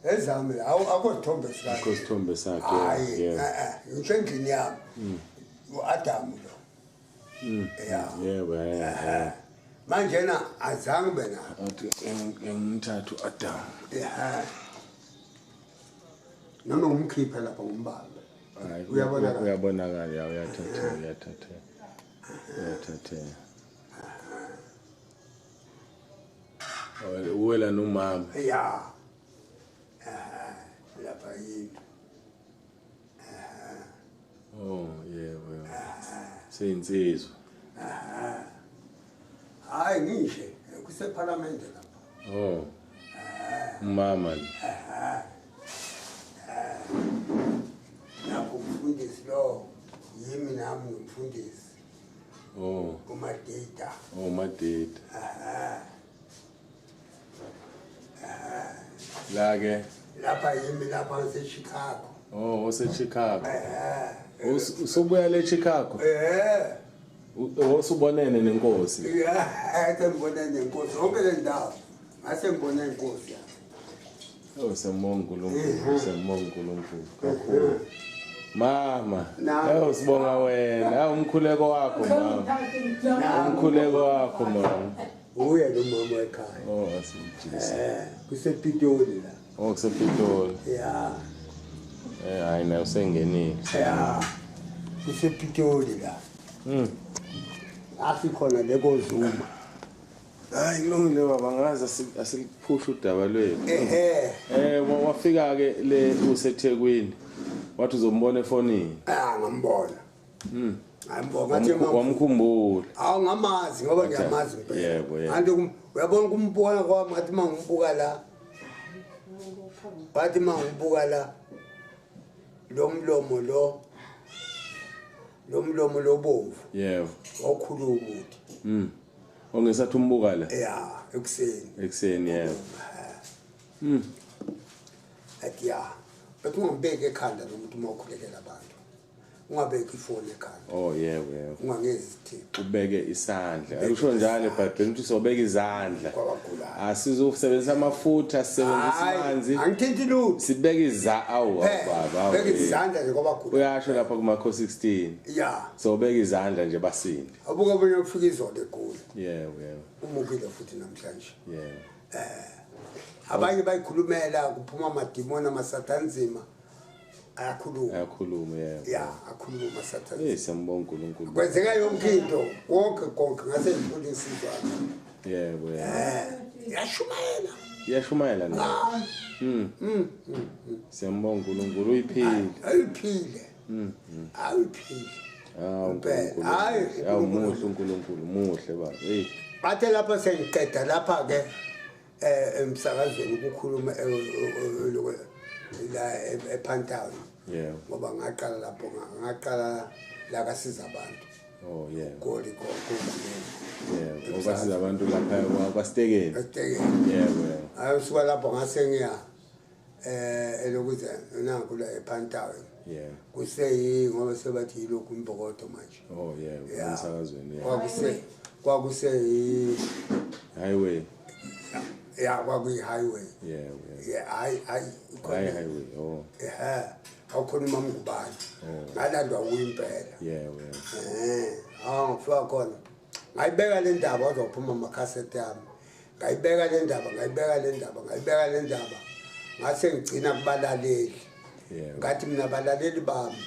ezami la, akho sithombe sakhe. Akho sithombe sakhe, Hayi, yebo. ngisho endlini yami. U-Adam lo. Yebo, yebo. Manje na azange bena. Athi engimthatha u-Adam. Noma ngumkhiphe lapha ngumbambe. Hayi, Uyabonakala. Uyabonakala, ya, uyathatheka, uyathatheka. Uyathatheka. Uwela nomama. Ya. Lapha yini? Oh, yebo, yebo. Seyinsizwa. Hayi, ngisho kuseParliament lapha. Oh. Umama. Lapho umfundisi lo, yimi nami ngumfundisi. Oh. Umadida. Oh, umadida. La ke? Lapha yimi, lapha ngise Chicago. Oh, ose Chicago. Usubuya le Chicago? Usubonene nenkosi. Yeah, sengibonene nenkosi. Yonke le ndawo. Ngase ngibone inkosi ya. Oh, siyambonga uNkulunkulu, siyambonga uNkulunkulu kakhulu. Mama, Na. sibonga wena. Umkhuleko wakho mama. Umkhuleko wakho mama. Uye lo mama ekhaya. Oh, asimjikise. KusePitoli la. Oh, kusePitoli. Yeah. Hayi naye usengenile. Yeah. KusePitoli la. Asikhona le koZuma. Hayi kulungile baba, ngazi asiliphushe udaba lwethu. Wafika ke le useThekwini. Wathi uzombona efonini. Ngambona. Ngambona, ngathi Wamkhumbula. Awu, ngamazi ngoba ngiyamazi impela. Yebo, yebo. Anti uyabona kumbuka kwami, ngathi mangimbuka la. Bathi mangimbuka la. Lo mlomo lo. Lo mlomo lobomvu. Yebo. Wawukhuluma ukuthi. Ongesathi umbuka la? Yeah, ekuseni. Ekuseni, yebo. Athi ya. Bathi ungambeki ekhanda lo muntu uma ukhulekela abantu. Ungabeki ifoni ekhanda. Oh, yebo, yebo. Ungangezi isithixo. Ubeke isandla. Akusho njalo eBhayibhelini ukuthi sobeka izandla. Kwabagulayo. Asizosebenzisa amafutha, sisebenzisa Hayi, amanzi. Angithinti lutho. Sibeke awu, awu, He, baba, awu, beka eh. izandla nje kwabagulayo. Uyasho lapha kuMarko 16. Yeah. Sobeka izandla nje basinde. Abuka abanye ufika izolo egula. Yebo, yebo. Umukile futhi namhlanje. Yebo. Abanye bayikhulumela kuphuma amadimoni amasatanzima ayakhuluma. Ayakhuluma yebo. Ya, akhuluma amasatanzima. Eh, siyambonga uNkulunkulu. Kwenzeka yonke into, konke konke ngase ngithole insizwa. Yebo yebo. Yashumayela. Iyashumayela na. Siyambonga uNkulunkulu uyiphile. Ayiphile. Ayiphile. Ah, uNkulunkulu. Hayi, Hawu muhle uNkulunkulu, muhle baba. Hey. Bathe lapha sengiqeda lapha ke emsakazweni ukukhuluma la ePantown. Yebo. Ngoba ngaqala lapho ngaqala la kasiza abantu. Oh yeah. Goli konke. Yebo. Okasiza abantu lapha kwaStekeni. Esitekeni. Yebo yebo. Hayi usuka lapho ngase ngiya elokuze nanku la ePantown. Yebo. Kuseyi ngoba sebathi yilokhu imbokodo manje. Oh yebo, Yeah. emsakazweni yebo. Kwakuse Highway. ya kwakuyi highway. Yebo yebo. Yeah, hayi hayi Hayi highway. Oh. Ehhe, awukhona umamngubani. Ngalandwa kuyimpela. Yebo yebo. Ngifika khona. Ngayibeka le ndaba wazophuma amakhasethi ami. Ngayibeka le ndaba, ngayibeka le ndaba, ngayibeka le ndaba. Ngase ngigcina kubalaleli. Yebo. Ngathi mina abalaleli bami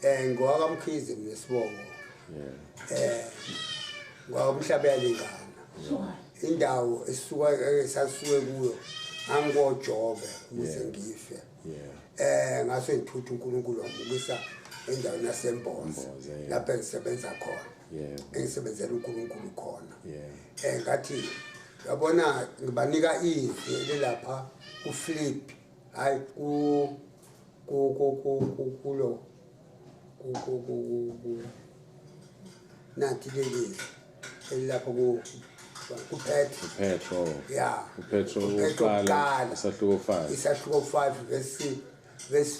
ngowakaMkhize mina sibongo. Yebo. Ngowamhlaba yalingana. Indawo esisuka esasuke kuyo angikojobe ukuze ngife. Yeah. Ngase ngithutha uNkulunkulu wamukisa endaweni yaseMboza Mboza, yeah. lapho engisebenza khona. Yebo. Engisebenzela uNkulunkulu khona. Yeah. Ngathi yabona ngibanika izwi elilapha kuFlip hayi ku ku ku ku ku kulo ku ku ku ku nathi leli elilapha ku kuPetro. uPetro. Yeah. uPetro uPetro wokuqala wokuqala. isahluko 5. Isahluko 5 verse verse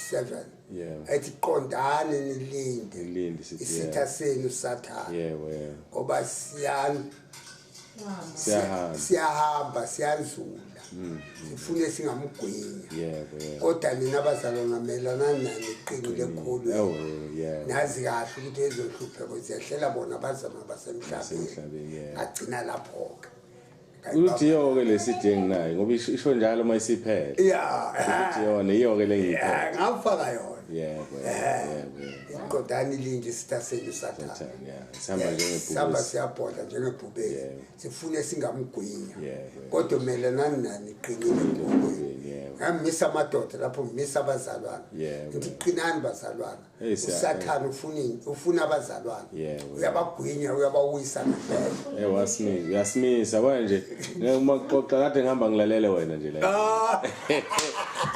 7. Yeah. Ethi qondani nilinde. Nilinde sithi Isitha yeah. senu Sathane. Yebo yebo. Ngoba Siyahamba. siyahamba siyanzula. Sifune singamgwinya. Yebo yebo. Kodwa nina abazalwana melana nani iqiniso lekhulu. Oh yebo. Nazi kahle ukuthi ezohlupheko ziyehlela bona abazalwana basemhlabeni. Basemhlabeni, yebo. Ngagcina lapho ke. Uthi iyo ke lesidi enginayo ngoba isho njalo uma isiphela. Yeah. Uthi yona iyo ke lengiyiphethe. Ngafaka yona. Yebo yebo yebo. Iqondani linde isitha senu Sathane. Sathane, yeah. Sihamba njengebhubesi. Sihamba siyabhodla njengebhubesi. Yebo. Sifune singamgwinya. Yebo, yebo. Kodwa melanani nani iqinile Ekugwinyeni, yebo. Ngamisa amadoda lapho ngimisa abazalwana. Yebo. Ngithi qinani bazalwana. Hey, uSathane ufuna abazalwana. Yebo. Uyabagwinya, uyabawisa ngempela. Wasimisa, uyasimisa manje. Uma kuxoxa kade ngihamba ngilalele wena nje la. Ah.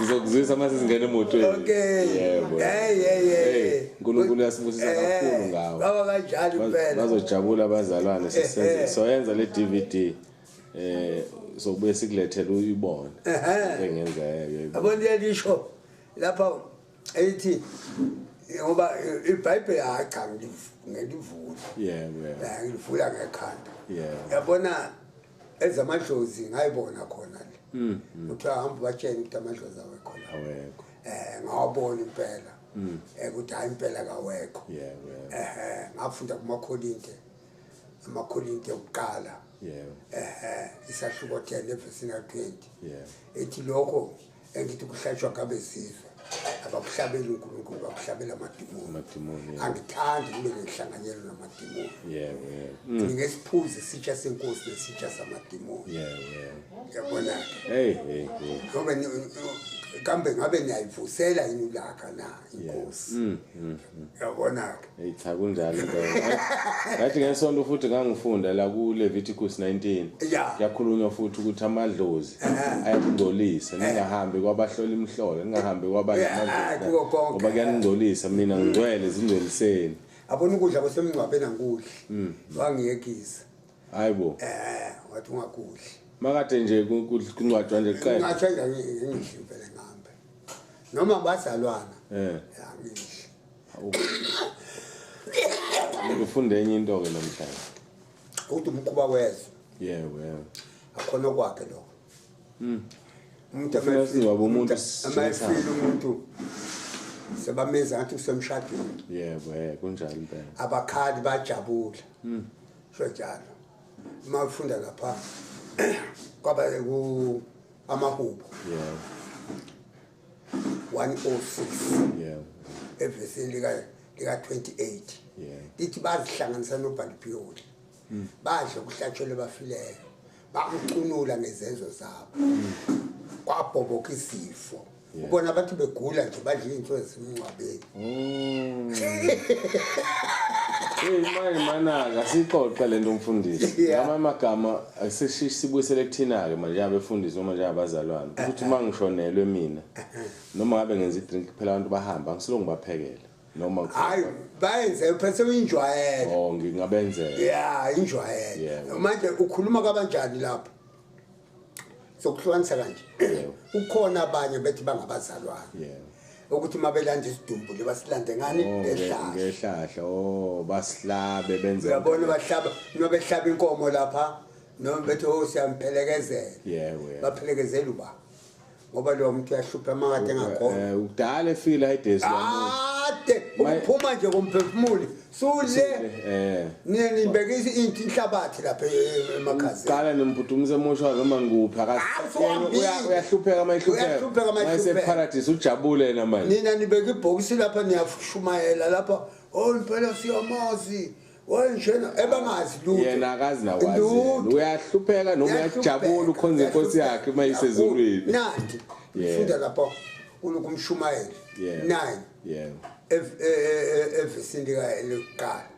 Ngizokuzwisa mase singena emotweni. Okay. Yebo. Hey hey hey. uNkulunkulu uyasibusisa kakhulu ngawe. Baba kanjalo impela. Bazojabula abazalwane sisenze soyenza le DVD sokubuye sikulethele uyibone. Engenzeka. Yabona lisho lapha ethi ngoba iBhayibheli hayi cha ngilivula. Yebo yebo. Ngilivula ngekhanda. Yebo. Yabona ezamadlozi ngayibona khona le. Kuthiwa hamba batshele ukuthi amadlozi awekho la. Awekho. Ngawabona impela. Ukuthi hayi impela kawekho. Yebo yebo. Ngafunda kumaKorinte. AmaKorinte okuqala. Yebo. Isahluko 10 verse 20. Yebo. Ethi lokho engithi kuhlatshwa ngabezizwe. Abakuhlabeli uNkulunkulu bakuhlabela amadimoni. Amadimoni. Angithandi kube nenhlanganyelo namadimoni. Yebo yebo. Ngingesiphuze isitsha senkosi nesitsha samadimoni. Yebo yebo. Yabona. Hey hey. Ngoba kambe ngabe niyayivusela yini ulaka na inkosi. Yabona ke. Hey cha kunjalo impela. Ngathi ngesonto futhi ngangifunda la ku Leviticus 19. Kuyakhulunywa futhi ukuthi amadlozi ayakungcolisa ningahambi kwabahlola imhlolo ningahambi kwabantu ngoba kuyaningcolisa mina ngingcwele zingcoliseni. Abona ukudla kwasemngcwabeni angikudli. Wangiyekisa. Hayibo. Wathi ungakudli. Makade nje kungcwatshwa nje kuqala. Ngcwatshwa nje ngidli phela ngihambe. Noma bazalwana. Angidli. Ufunde enye into ke namhlanje. Ukuthi umkhuba wezwe. Yebo yebo. Akhona kwakhe lokho. Umuntu umuntu amayifile umuntu sebameza ngathi usemshadweni. Yebo kunjalo impela. Abakhali bajabula. Sho njalo. Mafunda lapha kwaba ku amahubo. 106. Evesini lika 28. Lithi bazihlanganisa noBhalipiyoli. Badla ukuhlatshelwe bafileyo. Bamcunula ngezenzo zabo. Kwabhoboka isifo. Ubona abantu begula nje badla izinto ezimncwabeni. Hey manje manaka sixoxe lento umfundisi. Ngama amagama sibuyisele kuthina ke manje abefundisi noma nje abazalwane. Ukuthi uma ngishonelwe mina noma ngabe ngenza idrink phela abantu bahamba ngisilongu baphekele. Noma hayi bayenze phela injwayelo. Oh ngingabenzela. Yeah, injwayelo. Manje ukhuluma kabanjani lapho? Sokuhlukanisa kanje. Ukhona abanye bethi bangabazalwane. Ukuthi mabelanda isidumbu le basilande ngani ehlahla. Ngehlahla. Oh basihlabe benze. Uyabona bahlaba noma behlaba inkomo lapha noma bethi oh siyampelekezela. Yebo. Baphelekezela uba. Ngoba lo muntu uyahlupha makade engakhona. Ukudala efila idesi ade ukuphuma nje komphefumulo sule. Nina nibekisa into inhlabathi lapha emakhazeni. Qala nimphuthumise emoshwa noma ngikuphi uyahlupheka mayihlupheka. Mayise paradise ujabule yena manje. Nina nibeka ibhokisi lapha niyashumayela lapha. Oh impela siyamazi. Wenjena ebangazi lutho. Yena akazi nakwazi. Uyahlupheka noma uyajabula ukhonza inkosi yakhe mayisezulwini. Nanti funda lapha kumshumayeli 9. Evesini lika lokuqala.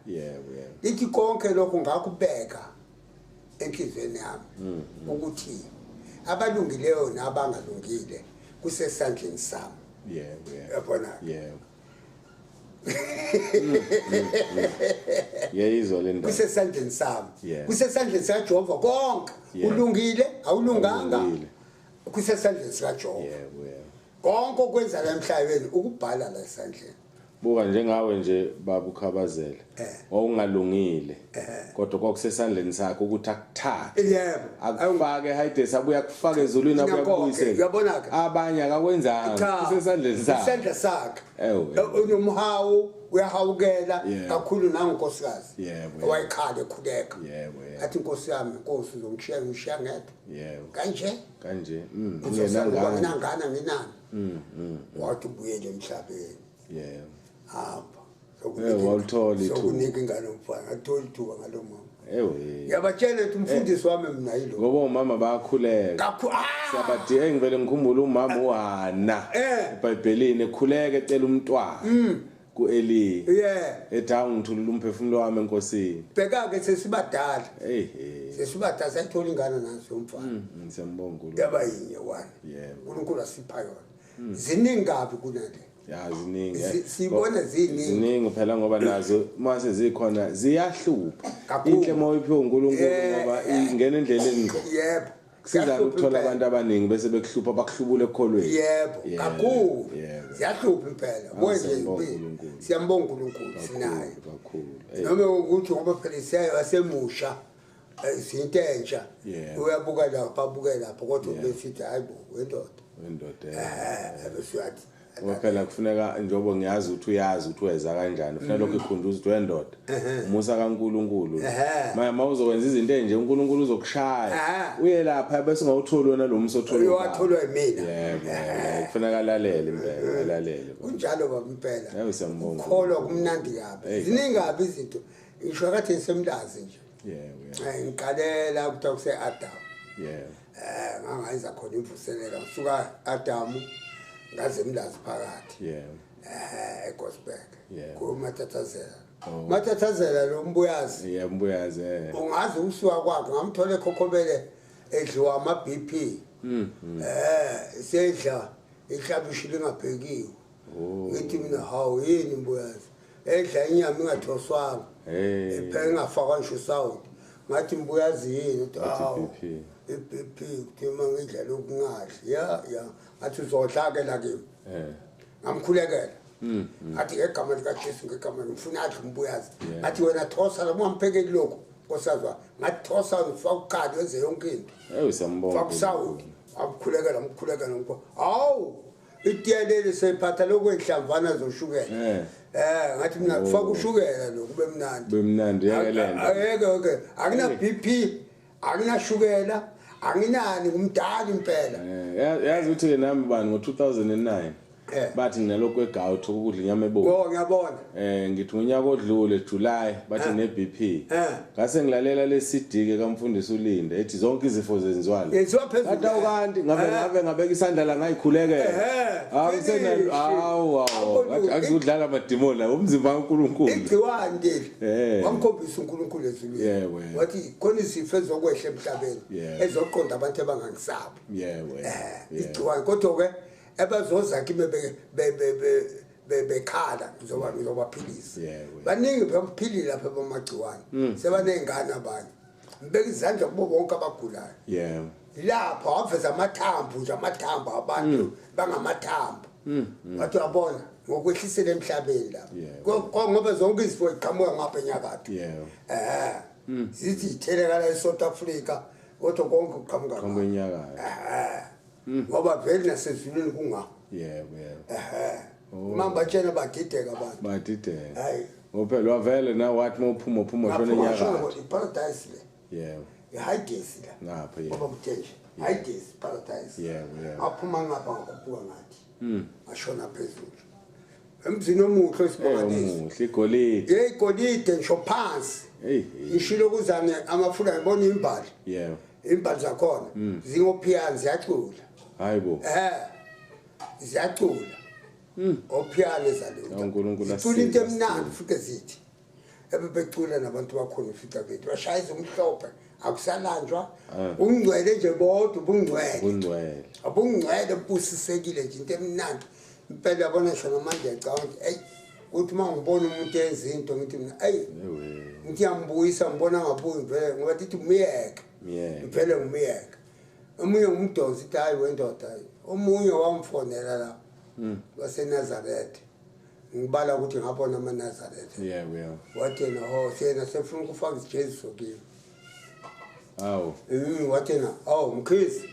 Lithi konke lokhu ngakubeka enhliziyweni yami ukuthi abalungileyo nabangalungile kusesandleni sami. Yabona? Yeyizwa le ndaba. Kusesandleni sami. Kusesandleni sikaJehova konke. Ulungile, awulunganga. Kusesandleni sikaJehova. Konke okwenza la emhlabeni ukubhala la esandleni. Buka njengawe nje baba uKhabazela. Wawungalungile. Kodwa kwakusesandleni sakho ukuthi akuthathe. Yebo. Akufake hayidesi abuya kufake ezulwini abuya kubuyisela. Uyabona ke? Abanye akakwenzanga. Kusesandleni sakhe. Isandla sakhe. Unomhawu uyahawukela kakhulu nangonkosikazi. Wayekhala ekhuleka. Athi inkosi yami inkosi uzongishiya ngishiya ngedwa. Kanje? Kanje. Nginangana nginani. Wathi ubuyele emhlabeni. Hamba. Wawuthola ithuba. Sokunika ingane umfana, athola ithuba ngalo mama. Yabatshela ukuthi umfundisi wami mina yilo. Ngoba umama bayakhuleka. Siyabadinga ngivele ngikhumbule umama uHana. eBhayibhelini ekhuleka ecela umntwana. kuEli. Ethi awungithulula umphefumulo wami enkosini. Bheka ke sesibadala. Sesibadala sayithola ingane naso umfana. Siyambonga uNkulunkulu. Yaba yinye one. uNkulunkulu asipha yona. Ziningi kabi kunale. Ya ziningi. Sibona ziningi. Ziningi phela ngoba nazo mase zikhona ziyahlupha. Inhle mawuyiphiwe uNkulunkulu ngoba ingena endleleni ngqo. Yebo. Kusiza ukuthola abantu abaningi bese bekuhlupha bakuhlubule ekholweni. Yebo, kakhulu. Ziyahlupha impela. Bonje siyambonga uNkulunkulu sinaye. Kakhulu. Noma ukuthi ngoba phela siyayo asemusha izinto entsha. Uyabuka lapha abuke lapha kodwa besithi hayibo wendoda. Wendoda. Bese uyathi Ngoba phela kufuneka njengoba ngiyazi ukuthi uyazi ukuthi weza kanjani kufuneka lokho ikhunjuza ukuthi wendoda umusa kaNkuluNkulu manje mawuzokwenza izinto enje uNkulunkulu uzokushaya uye lapha bese ungawutholi wena lo musa otholwa uyowatholwa yimina. Yebo kufuneka alalele impela alalele kunjalo baba impela. Yebo siyambonga. Ukholwa kumnandi kabi ziningi kabi izinto ngisho kade ngisemlazi nje. Yebo ngiqalela ukuthi akuse Adam. Yebo ngangayenza khona imvuselelo ngisuka Adamu ngaze emlazi phakathi. Yebo. eGospel. Kumatatazela. Matatazela lo mbuyazi. Yebo mbuyazi. Ungazi usuka kwakhe ngamthola ekhokhobele edliwa ama BP. Sedla ihlabishi lingabhekiwe. Ngithi mina hawu yini mbuyazi? Edla inyama ingathoswanga. Epheka ingafakwa ngisho sawuti. Ngathi mbuyazi yini? Hawu. iBP kuthi mangidla lokhu ngadli. Ya ngathi uzodla ke la kimi. Ngamkhulekela. Athi ngegama likaJesu ngegama ngifuna adle umbuyazi. Athi wena thosa la ungamphekeli lokho nkosazwa. Ngathi thosa ngifaka uqali wenze yonke into. Ewu siyambonga. Faka usawuti. Amkhulekela amkhulekela ngikho. Hawu Itiya leli seyiphatha lokwenhlamvana zoshukela. Ngathi mina kufaka ushukela lo kube mnandi. Kube mnandi yeke lento. Ayeke okay. Akuna BP, akuna shukela, anginani ngumdala impela. Yazi ukuthi ke nami bani ngo2009 bathi nginalokho egout ukudla inyama ebomvu. Oh ngiyabona. Ngithi unyaka odlule July bathi ne BP. Ngase ngilalela le CD ke kaMfundisi uLinde ethi zonke izifo zenziwa. Yenziwa phezulu. Ngathi awukanti ngabe ngabeka isandla la ngayikhulekela. Hawu hawu hawu akuzudlala amadimoni la umzimba kaNkuluNkulu. Igciwane leli. Wamkhombisa uNkulunkulu ezulwini. Wathi khona izifo ezokwehla emhlabeni ezoqonda abantu abangangisabi. Yebo. Igciwane kodwa ke abazoza kimi bekhala ngizobaphilisa. Baningi baphilile lapha bamagciwane. Sebanezingane abanye. Ngibeka izandla kubo bonke abagulayo. Yebo. Lapha waveza amathambo nje amathambo abantu bangamathambo. Wathi uyabona ngokwehlisela emhlabeni lapha. Ngoba zonke izifo ziqhamuka ngapha enyakatho. Yebo. Zithi ithelekala eSouth Africa kodwa konke kuqhamuka ngapha enyakatho. Ngoba vele nasezulwini kunga. Yebo yebo. Mamba tshena badideka abantu. Badideka. Hayi. Ngophela wavele na wathi mawuphuma uphuma shona enyakatho. Iparadise le. Yebo. IHades la. Ngapha yebo. Ngoba kuthe nje Hades paradise. Yebo yebo. Aphuma ngapha ngakhuphuka ngathi. Ashona phezulu. Emzini omuhle esibonakaliso. Omuhle igolide. Hey igolide ngisho phansi. Hey. Ngishilo kuzane amafula ngibona imbali. Yebo. Imbali zakhona zingophiyana ziyacula. Hayibo. Ziyacula. Ophiyane zalutho. uNkulunkulu asize. Into emnandi futhi zithi. Ebebecula nabantu bakhona ufika bethu bashayisa umhlophe akusalanjwa. Ungcwele nje bodwa ubungcwele. Ubungcwele. Abungcwele busisekile nje into emnandi. Impela yabona ngisho namanje ngiyacabanga ukuthi ey uthi mangibona umuntu enza into ngithi mina ey ngithi ngiyambuyisa ngibona ngabuyi vele ngoba ndithi umyeke. Vele ngumyeke. Omunye umdonsi ithi hayi wendoda omunye wamfonela la waseNazaretha. Ngibala ukuthi ngabona amaNazaretha. Yebo yebo. Wathi yena oh siyena sefuna ukufaka isijeziso kimi. Hawu. Wathi yena awu Mkhize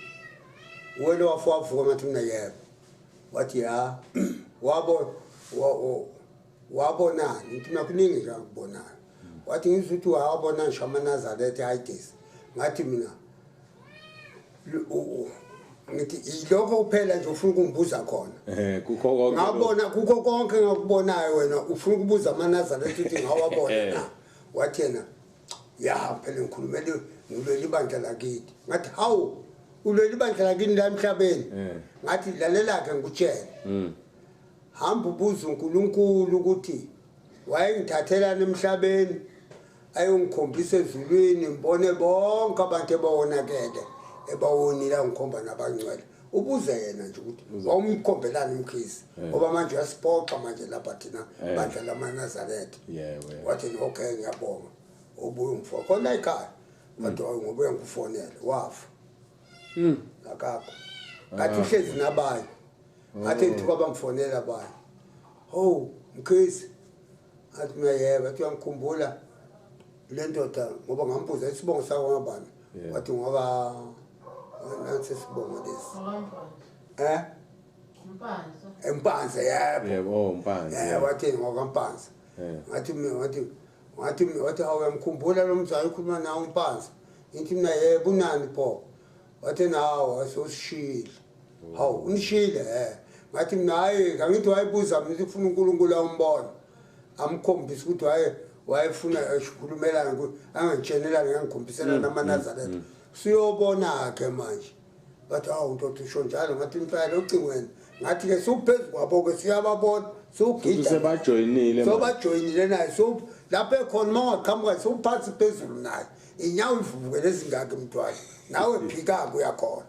wena wafuka ngathi mina yebo. Wathi ya wabonani ngithi mina kuningi nje akubonayo. Wathi ngizwe ukuthi wabona ngisho amaNazaretha eHades. Ngathi mina ngithi ilokho kuphela nje ufuna ukungibuza khona. Kukho konke. Ngabona kukho konke ngakubonayo wena ufuna ukubuza amaNazaretha ukuthi ngawabona na. Wathi yena ya phela ngikhulumele ngilwela ibandla lakithi. Ngathi hawu ulwela ibandla lakini la emhlabeni. Ngathi lalela ke ngikutshele. Hamba ubuze uNkulunkulu ukuthi wayengithathelana emhlabeni ayongikhombisa ezulwini ngibone bonke abantu ebawonakele ebawonile ngikhomba nabangcwele. Ubuze yena nje ukuthi wawumkhombelana uMkhize ngoba manje uyasiphoxa manje lapha thina bandla lamaNazaretha. Yebo. Wathi okay ngiyabonga. Ubuye ungifo khona ekhaya. Wathi ngoba uyangikufonela wafa. Akakho. Ngathi uhlezi nabanye. Ngathi ngithuka bangifonela abanye. Ho Mkhize. Athi mina yebo athi uyangikhumbula le ndoda ngoba ngambuza isibongo sakho ngabani. Wathi ngoba nansi isibongo lesi. Mpanza. Mpanza yebo. Yebo Mpanza. Wathi ngoba Mpanza. Ngathi mina wathi awu uyamkhumbula lo mzali ukhuluma nawe uMpanza. Ngithi mina yebo unani pho. Wathi nawe asosishile. Hawu unishile Ngathi mina hayi angithi wayibuza mina ufuna uNkulunkulu awumbona. Amkhombisa ukuthi wayefuna esikhulumelana angangitshenelana ngangikhombisela namaNazaretha. Siyobona ke manje. Bathi awu ndoda usho njalo ngathi impela ucingweni. Ngathi ke suphezu kwabo ke siyababona sugida. Sebajoyinile. Sobajoyinile naye so lapha ekhona mawaqhamuka suphansi phezulu naye. Inyawo ivuvuke lezingaki mntwana. Nawe phika uyakhona.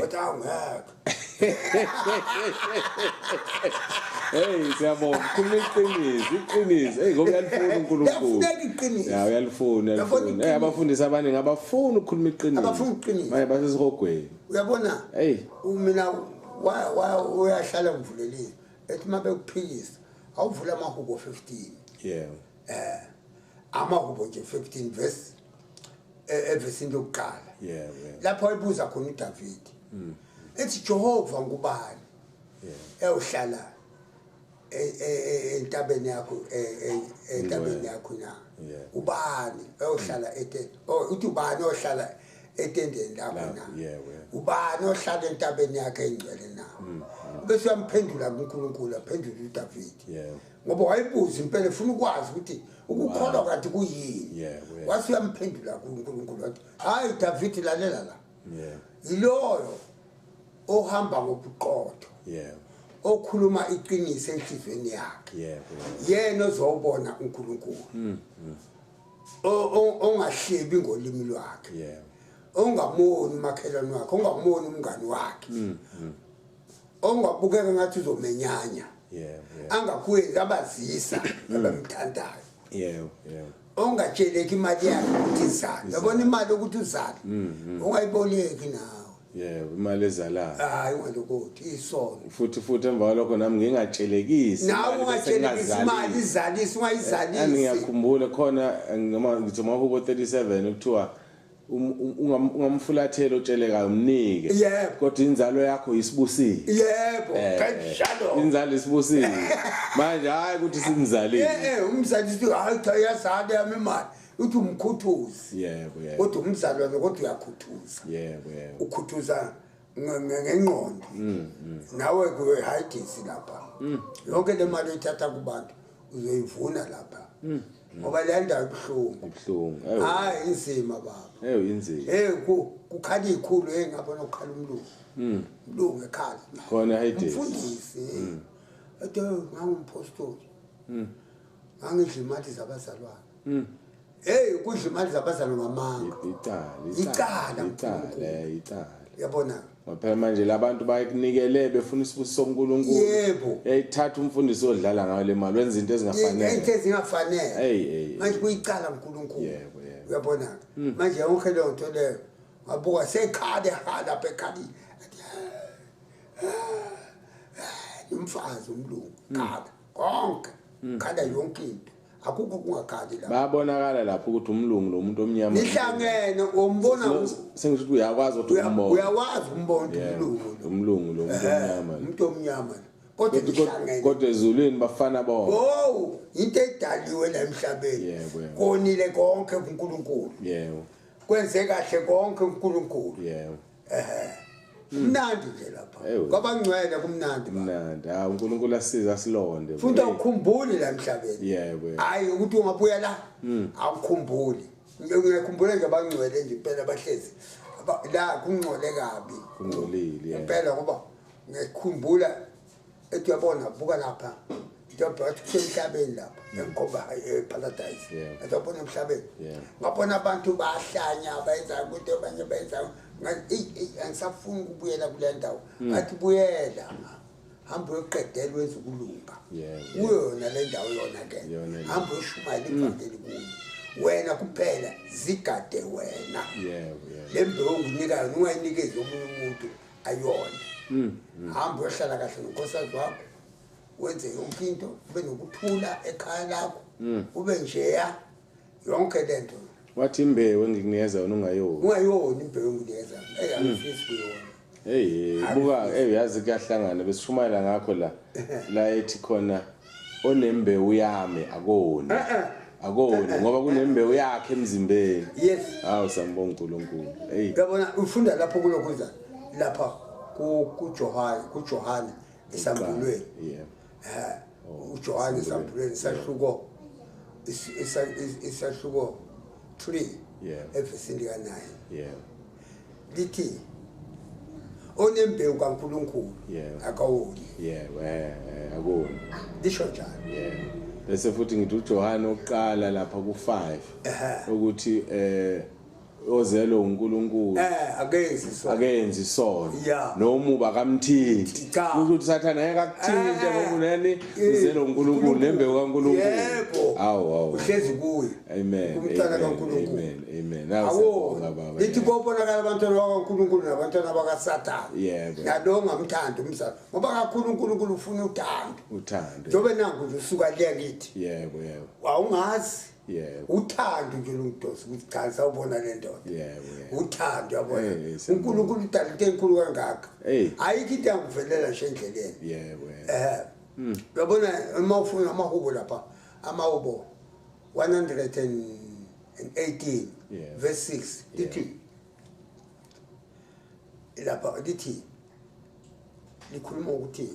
Wathi awu ngeke. Hey siyabonga khuluma iqiniso iqiniso. Hey ngoba uyalifuna uNkulunkulu. Uyafuneka iqiniso. Ya uyalifuna uyalifuna. Hey abafundisi abaningi abafuni ukukhuluma iqiniso. Abafuni iqiniso. Manje basesihogweni. Uyabona? Hey mina uyahlala ngivulelile. Ethi mabekuphikisa awuvula amahubo 15. Yebo. Amahubo nje 15 verse evesini lokuqala. Yebo. Lapho ayibuza khona uDavid. Ethi Jehova ngubani? Ewuhlala entabeni yakho entabeni yakho na? Ubani ohlala uthi ubani ohlala etendeni lakho na? Ubani ohlala entabeni yakhe engcwele na? Bese uyamphendula kuNkulunkulu, aphendula uDavid. Ngoba wayebuza impela efuna ukwazi ukuthi ukukholwa kanti kuyini. Wase uyamphendula kuNkulunkulu wathi, hayi David, lalela la. Yiloyo ohamba ngobuqotho. Okhuluma iqiniso enhlizweni yakhe. Yena ozobona uNkulunkulu. Ongahlebi ngolimi lwakhe. Ongamoni umakhelwane wakhe, ongamoni umngani wakhe. Ongabukeka ngathi uzomenyanya. Angakwenzi abazisa abamthandayo. Ongatsheleki imali yakhe ukuthi izale. Yabona imali ukuthi uzale. Ungayiboleki nawe. Yebo, imali ezalayo. Hayi ungalokuthi isono. Futhi emva kwalokho nami ngingatshelekisi. Nawe ungatshelekisi imali izalise, ungayizalisi. Ngiyakhumbula khona noma ngithi amahubo 37 kuthiwa ungamfulathela otshelekayo umnike. Kodwa inzalo yakho isibusile. Yebo, kanjalo. Inzalo isibusile. Manje hayi ukuthi simzalile. Umzali uthi hayi cha iyazala yami imali. Uthi umkhuthuzi. Yebo. Kodwa umzalwane kodwa uyakhuthuza. Yebo. Ukhuthuza ngengqondo. Nawe kuwe hayidisi lapha. Yonke le mali oyithatha kubantu uzoyivuna lapha. Ngoba le ndawo ibuhlungu. Ibuhlungu. Hayi inzima baba. Inzima. Kukhala ikhulu ngabona ukukhala umlungu. Umlungu ekhala. Khona hayidisi. Umfundisi. Ethi ngangumpostoli. Ngangidla imali zabazalwane. Hey kudla imali zabazalwane ngamanga. Icala. Uyabona? Phela manje labantu bayikunikele befuna isibusiso soNkulunkulu. Yebo. Eyithatha umfundisi odlala ngayo le mali wenza into ezingafanele. Into ezingafanele. Hey. Manje kuyicala uNkulunkulu. Yebo. Uyabona? Manje yonke leyo nto leyo ngabuka sekhale lapha ekhali. Umfazi umlungu khala konke. Khala yonke into. Akukho kungakhali lapha. Bayabonakala lapho ukuthi umlungu lo muntu omnyama. Nihlangene umbona sengisho ukuthi uyakwazi ukuthi umbona. Uyakwazi umbona umlungu. Umlungu lo muntu omnyama. Umuntu omnyama. Kodwa nihlangene. Kodwa ezulwini bafana bonke. Oh, into edaliwe la emhlabeni. Konile konke kuNkulunkulu. Yebo. Kwenze kahle konke uNkulunkulu. Yebo. Kumnandi nje lapha. Kwabangcwele kumnandi. Kumnandi. Ah, uNkulunkulu asiza silonde. Futhi awukhumbuli la emhlabeni. Yebo. Hayi ukuthi ungabuya la. Awukhumbuli. Ngiyakhumbula nje abangcwele nje impela bahlezi. La kungcole kabi. Kungcolile. Impela ngoba ngiyakhumbula ethi uyabona buka lapha. Njengoba kusemhlabeni lapha enkomba eParadise. Uyabona emhlabeni. Ngabona abantu bahlanya bayenza ukuthi abanye bayenza angisafuni ukubuyela kule ndawo. Ngathi buyela. Hamba uyoqedela wenza ukulunga. Kuyona le ndawo yona ke. Hamba uyoshumayela ivangeli kuyo. Wena kuphela zigade wena. Le mbewu onginikayo ungayinikezi omunye umuntu ayona. Hamba uyohlala kahle nonkosikazi wakho. Wenze yonke into ube nokuthula ekhaya lakho. Ube njeya yonke lento. Wathi imbewu engikunikeza yona ungayoni. Ungayoni imbewu engikunikeza. Angifisi kuyona. Hey, buka yazi kuyahlangana besishumayela ngakho la. La ethi khona onembewu yami akoni. Akoni ngoba kunembewu yakhe emzimbeni. Yes. Hawu sambonga uNkulunkulu. Hey. Uyabona ufunda lapho kulokhuza lapha kuJohane, kuJohane esambulweni. Yeah. uJohane esambulweni sahluko isahluko 3 evesini ka 9. Yeah. Lithi onembewu kaNkulunkulu akawoni. Yebo, akoni. Lisho njalo. Yebo. Bese futhi ngithi uJohane oqala lapha ku5 ukuthi ozelo uNkulunkulu akenzi isono. Noma akamthinti. Ukuthi sathana ngeke akuthinte ngoba uneni uzelo uNkulunkulu nembewu kaNkulunkulu. Yebo. Awu. Uhlezi kuye. Amen. Umntwana kaNkulunkulu. Amen. Amen. Awubonga baba. Lithi kobonakala abantwana bakaNkulunkulu nabantwana bakaSathane. Yebo. Nalo ngamthanda umzali ngoba kakhulu uNkulunkulu ufuna uthando. Uthando. Njobe nangu nje usuka le ngithi. Yebo, yebo. Awungazi. Yebo. Uthando nje lungidonsa ukuthi cha, sawubona le ndoda. Yebo, yebo. Uthando, yabona. Eh, siyabonga. UNkulunkulu udala into enkulu kangaka. Hey. Ayikho into yangivelela nje endleleni. Yebo, yebo. Uyabona uma ufuna amahubo lapha, amahubo 118 verse 6 lithi lapha, lithi likhuluma ukuthi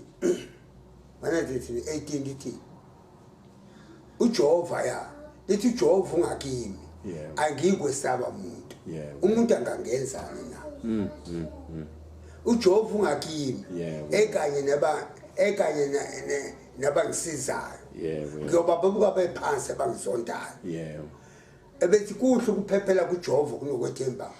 118 lithi uJehova, ya, lithi uJehova ungakimi, angikwesaba umuntu. Umuntu angangenzani na? uJehova ungakimi, ekanye naba ekanye nabangisizayo, ngiyobabuka bephansi abangizondayo. Ebethi kuhle ukuphephela kuJehova kunokwethemba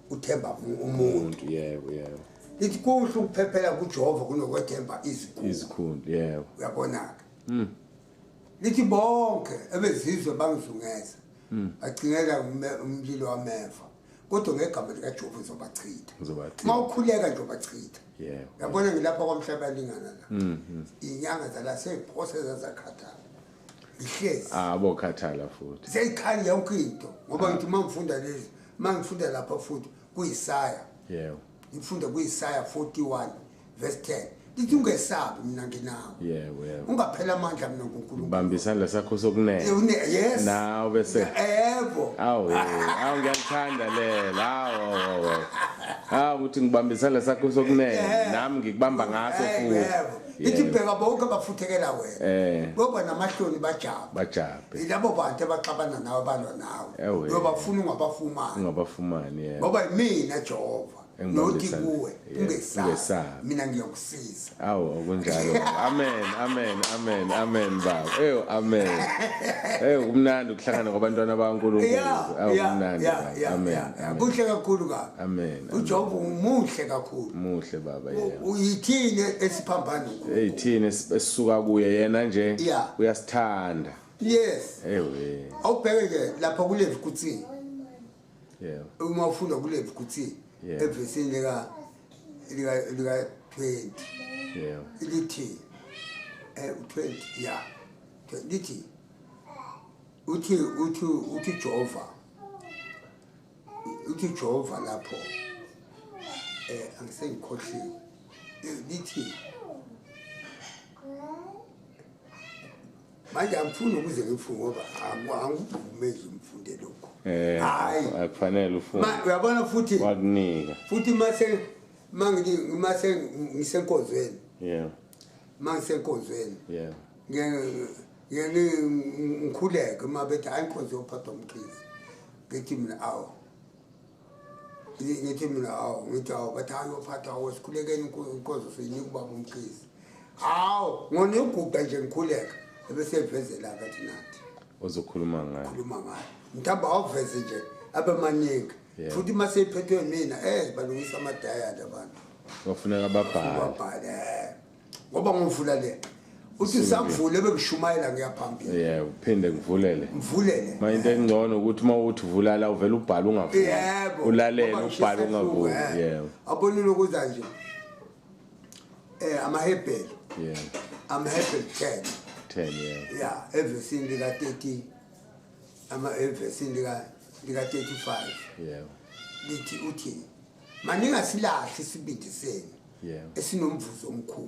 uthemba umuntu. Umuntu, yebo yebo. Lithi kuhle ukuphephela kuJehova kunokwethemba izikhulu. Izikhulu, yebo. Uyabona-ke, lithi bonke ebezizwe bangizungeza, bacingela umlilo wameva, kodwa ngegama likaJehova ngizobachitha. Ngizobachitha. Uma ukhuleka nje ubachitha. Uyabona, ngilapha kwamhlaba lingana la, iy'nyanga zala sey'phose zazakhathala, ngihlezi. Ah, bokhathala futhi. Seyikhali yonke into, ngoba ngithi uma ngifunda lezi, uma ngifunda lapha futhi kuYisaya, ngifunda kuYisaya 41 verse 10, lithi ungesabi, mina nginawe, yebo yebo ungaphela amandla, mina nguNkulunkulu. Bamba isandla sakho sokunene. Yes. Nawe bese Yebo. Awu, awu, ngiyakuthanda lela. Awu, awu, awu. Awu, uthi ngibamba isandla sakho sokunene, nami ngikubamba ngaso futhi. Yebo, lithi bheka bonke abafuthekela wena, boba namahloni, bajabhe. Bajabhe. Yilabo bantu abaxabana nawe, balwa nawe. Ewe. Uyobafuna ungabafumani. Ungabafumani, yebo. Ngoba yimina Jehova Engibamba nothi isandla. kuwe, ungesabi, ungesabi. mina ngiyokusiza. Awu, akunjalo. Amen, amen, amen, amen baba. Eyo, amen. Eyo, kumnandi ukuhlangana kwabantwana bakaNkulunkulu. Awu, kumnandi baba. Amen. Amen. Kuhle kakhulu kabi. Amen. Amen. UJehova umuhle kakhulu. Muhle baba, yebo. Uyithini esiphambano? Hey, thina esisuka kuye yena nje uyasithanda. Yes. Ewe. Awubheke nje lapha kuLevi kuthi, uma ufunda kuLevi kuthi, evesini lika 20, lithi 20, ya, lithi uthi Jehova, uthi Jehova lapho, angisengikhohliwe, lithi manje angifuni ukuze ngifunge ngoba angikuvumeli ngifunde lokho. Hayi. Akufanele ufunde. Ma uyabona futhi Wakunika. futhi mase mangili mase ngisenkonzweni, mangisenkonzweni, ngeke ngikhuleke uma bethi hayi, inkonzo yophathwa uMkhize, ngithi mina awu, ngithi mina awu, ngithi awu, bathi hayi, yophathwa, awu, sikhulekeni inkonzo siyinika ubaba uMkhize. Hawu, ngona uguqa nje ngikhuleka, ebese evezela kathi nathi Ozokhuluma ngayo. Khuluma ngayo, mhlawumbe awuveze nje abe maningi. Futhi uma seyiphethwe mina, balungisa amadayari abantu. Bafuneka babhale. Babhale, ngoba ngivula le, uthi sakuvule bekushumayela ngiyaphambili. Yeah, uphinde ngivulele. Ngivulele. Ma into engcono ukuthi uma uthi vula la, uvela ubhala ungavuli. Yebo. Ulalele Ngoba ubhala ngishisa ungavuli. ihluku, Abonile ukuza nje amaHebheru, amaHebheru 10. 10, yeah. Yeah, evesini lika 30, ama evesini lika 35, lithi uthi maningasilahle isibindi senu esinomvuzo omkhulu.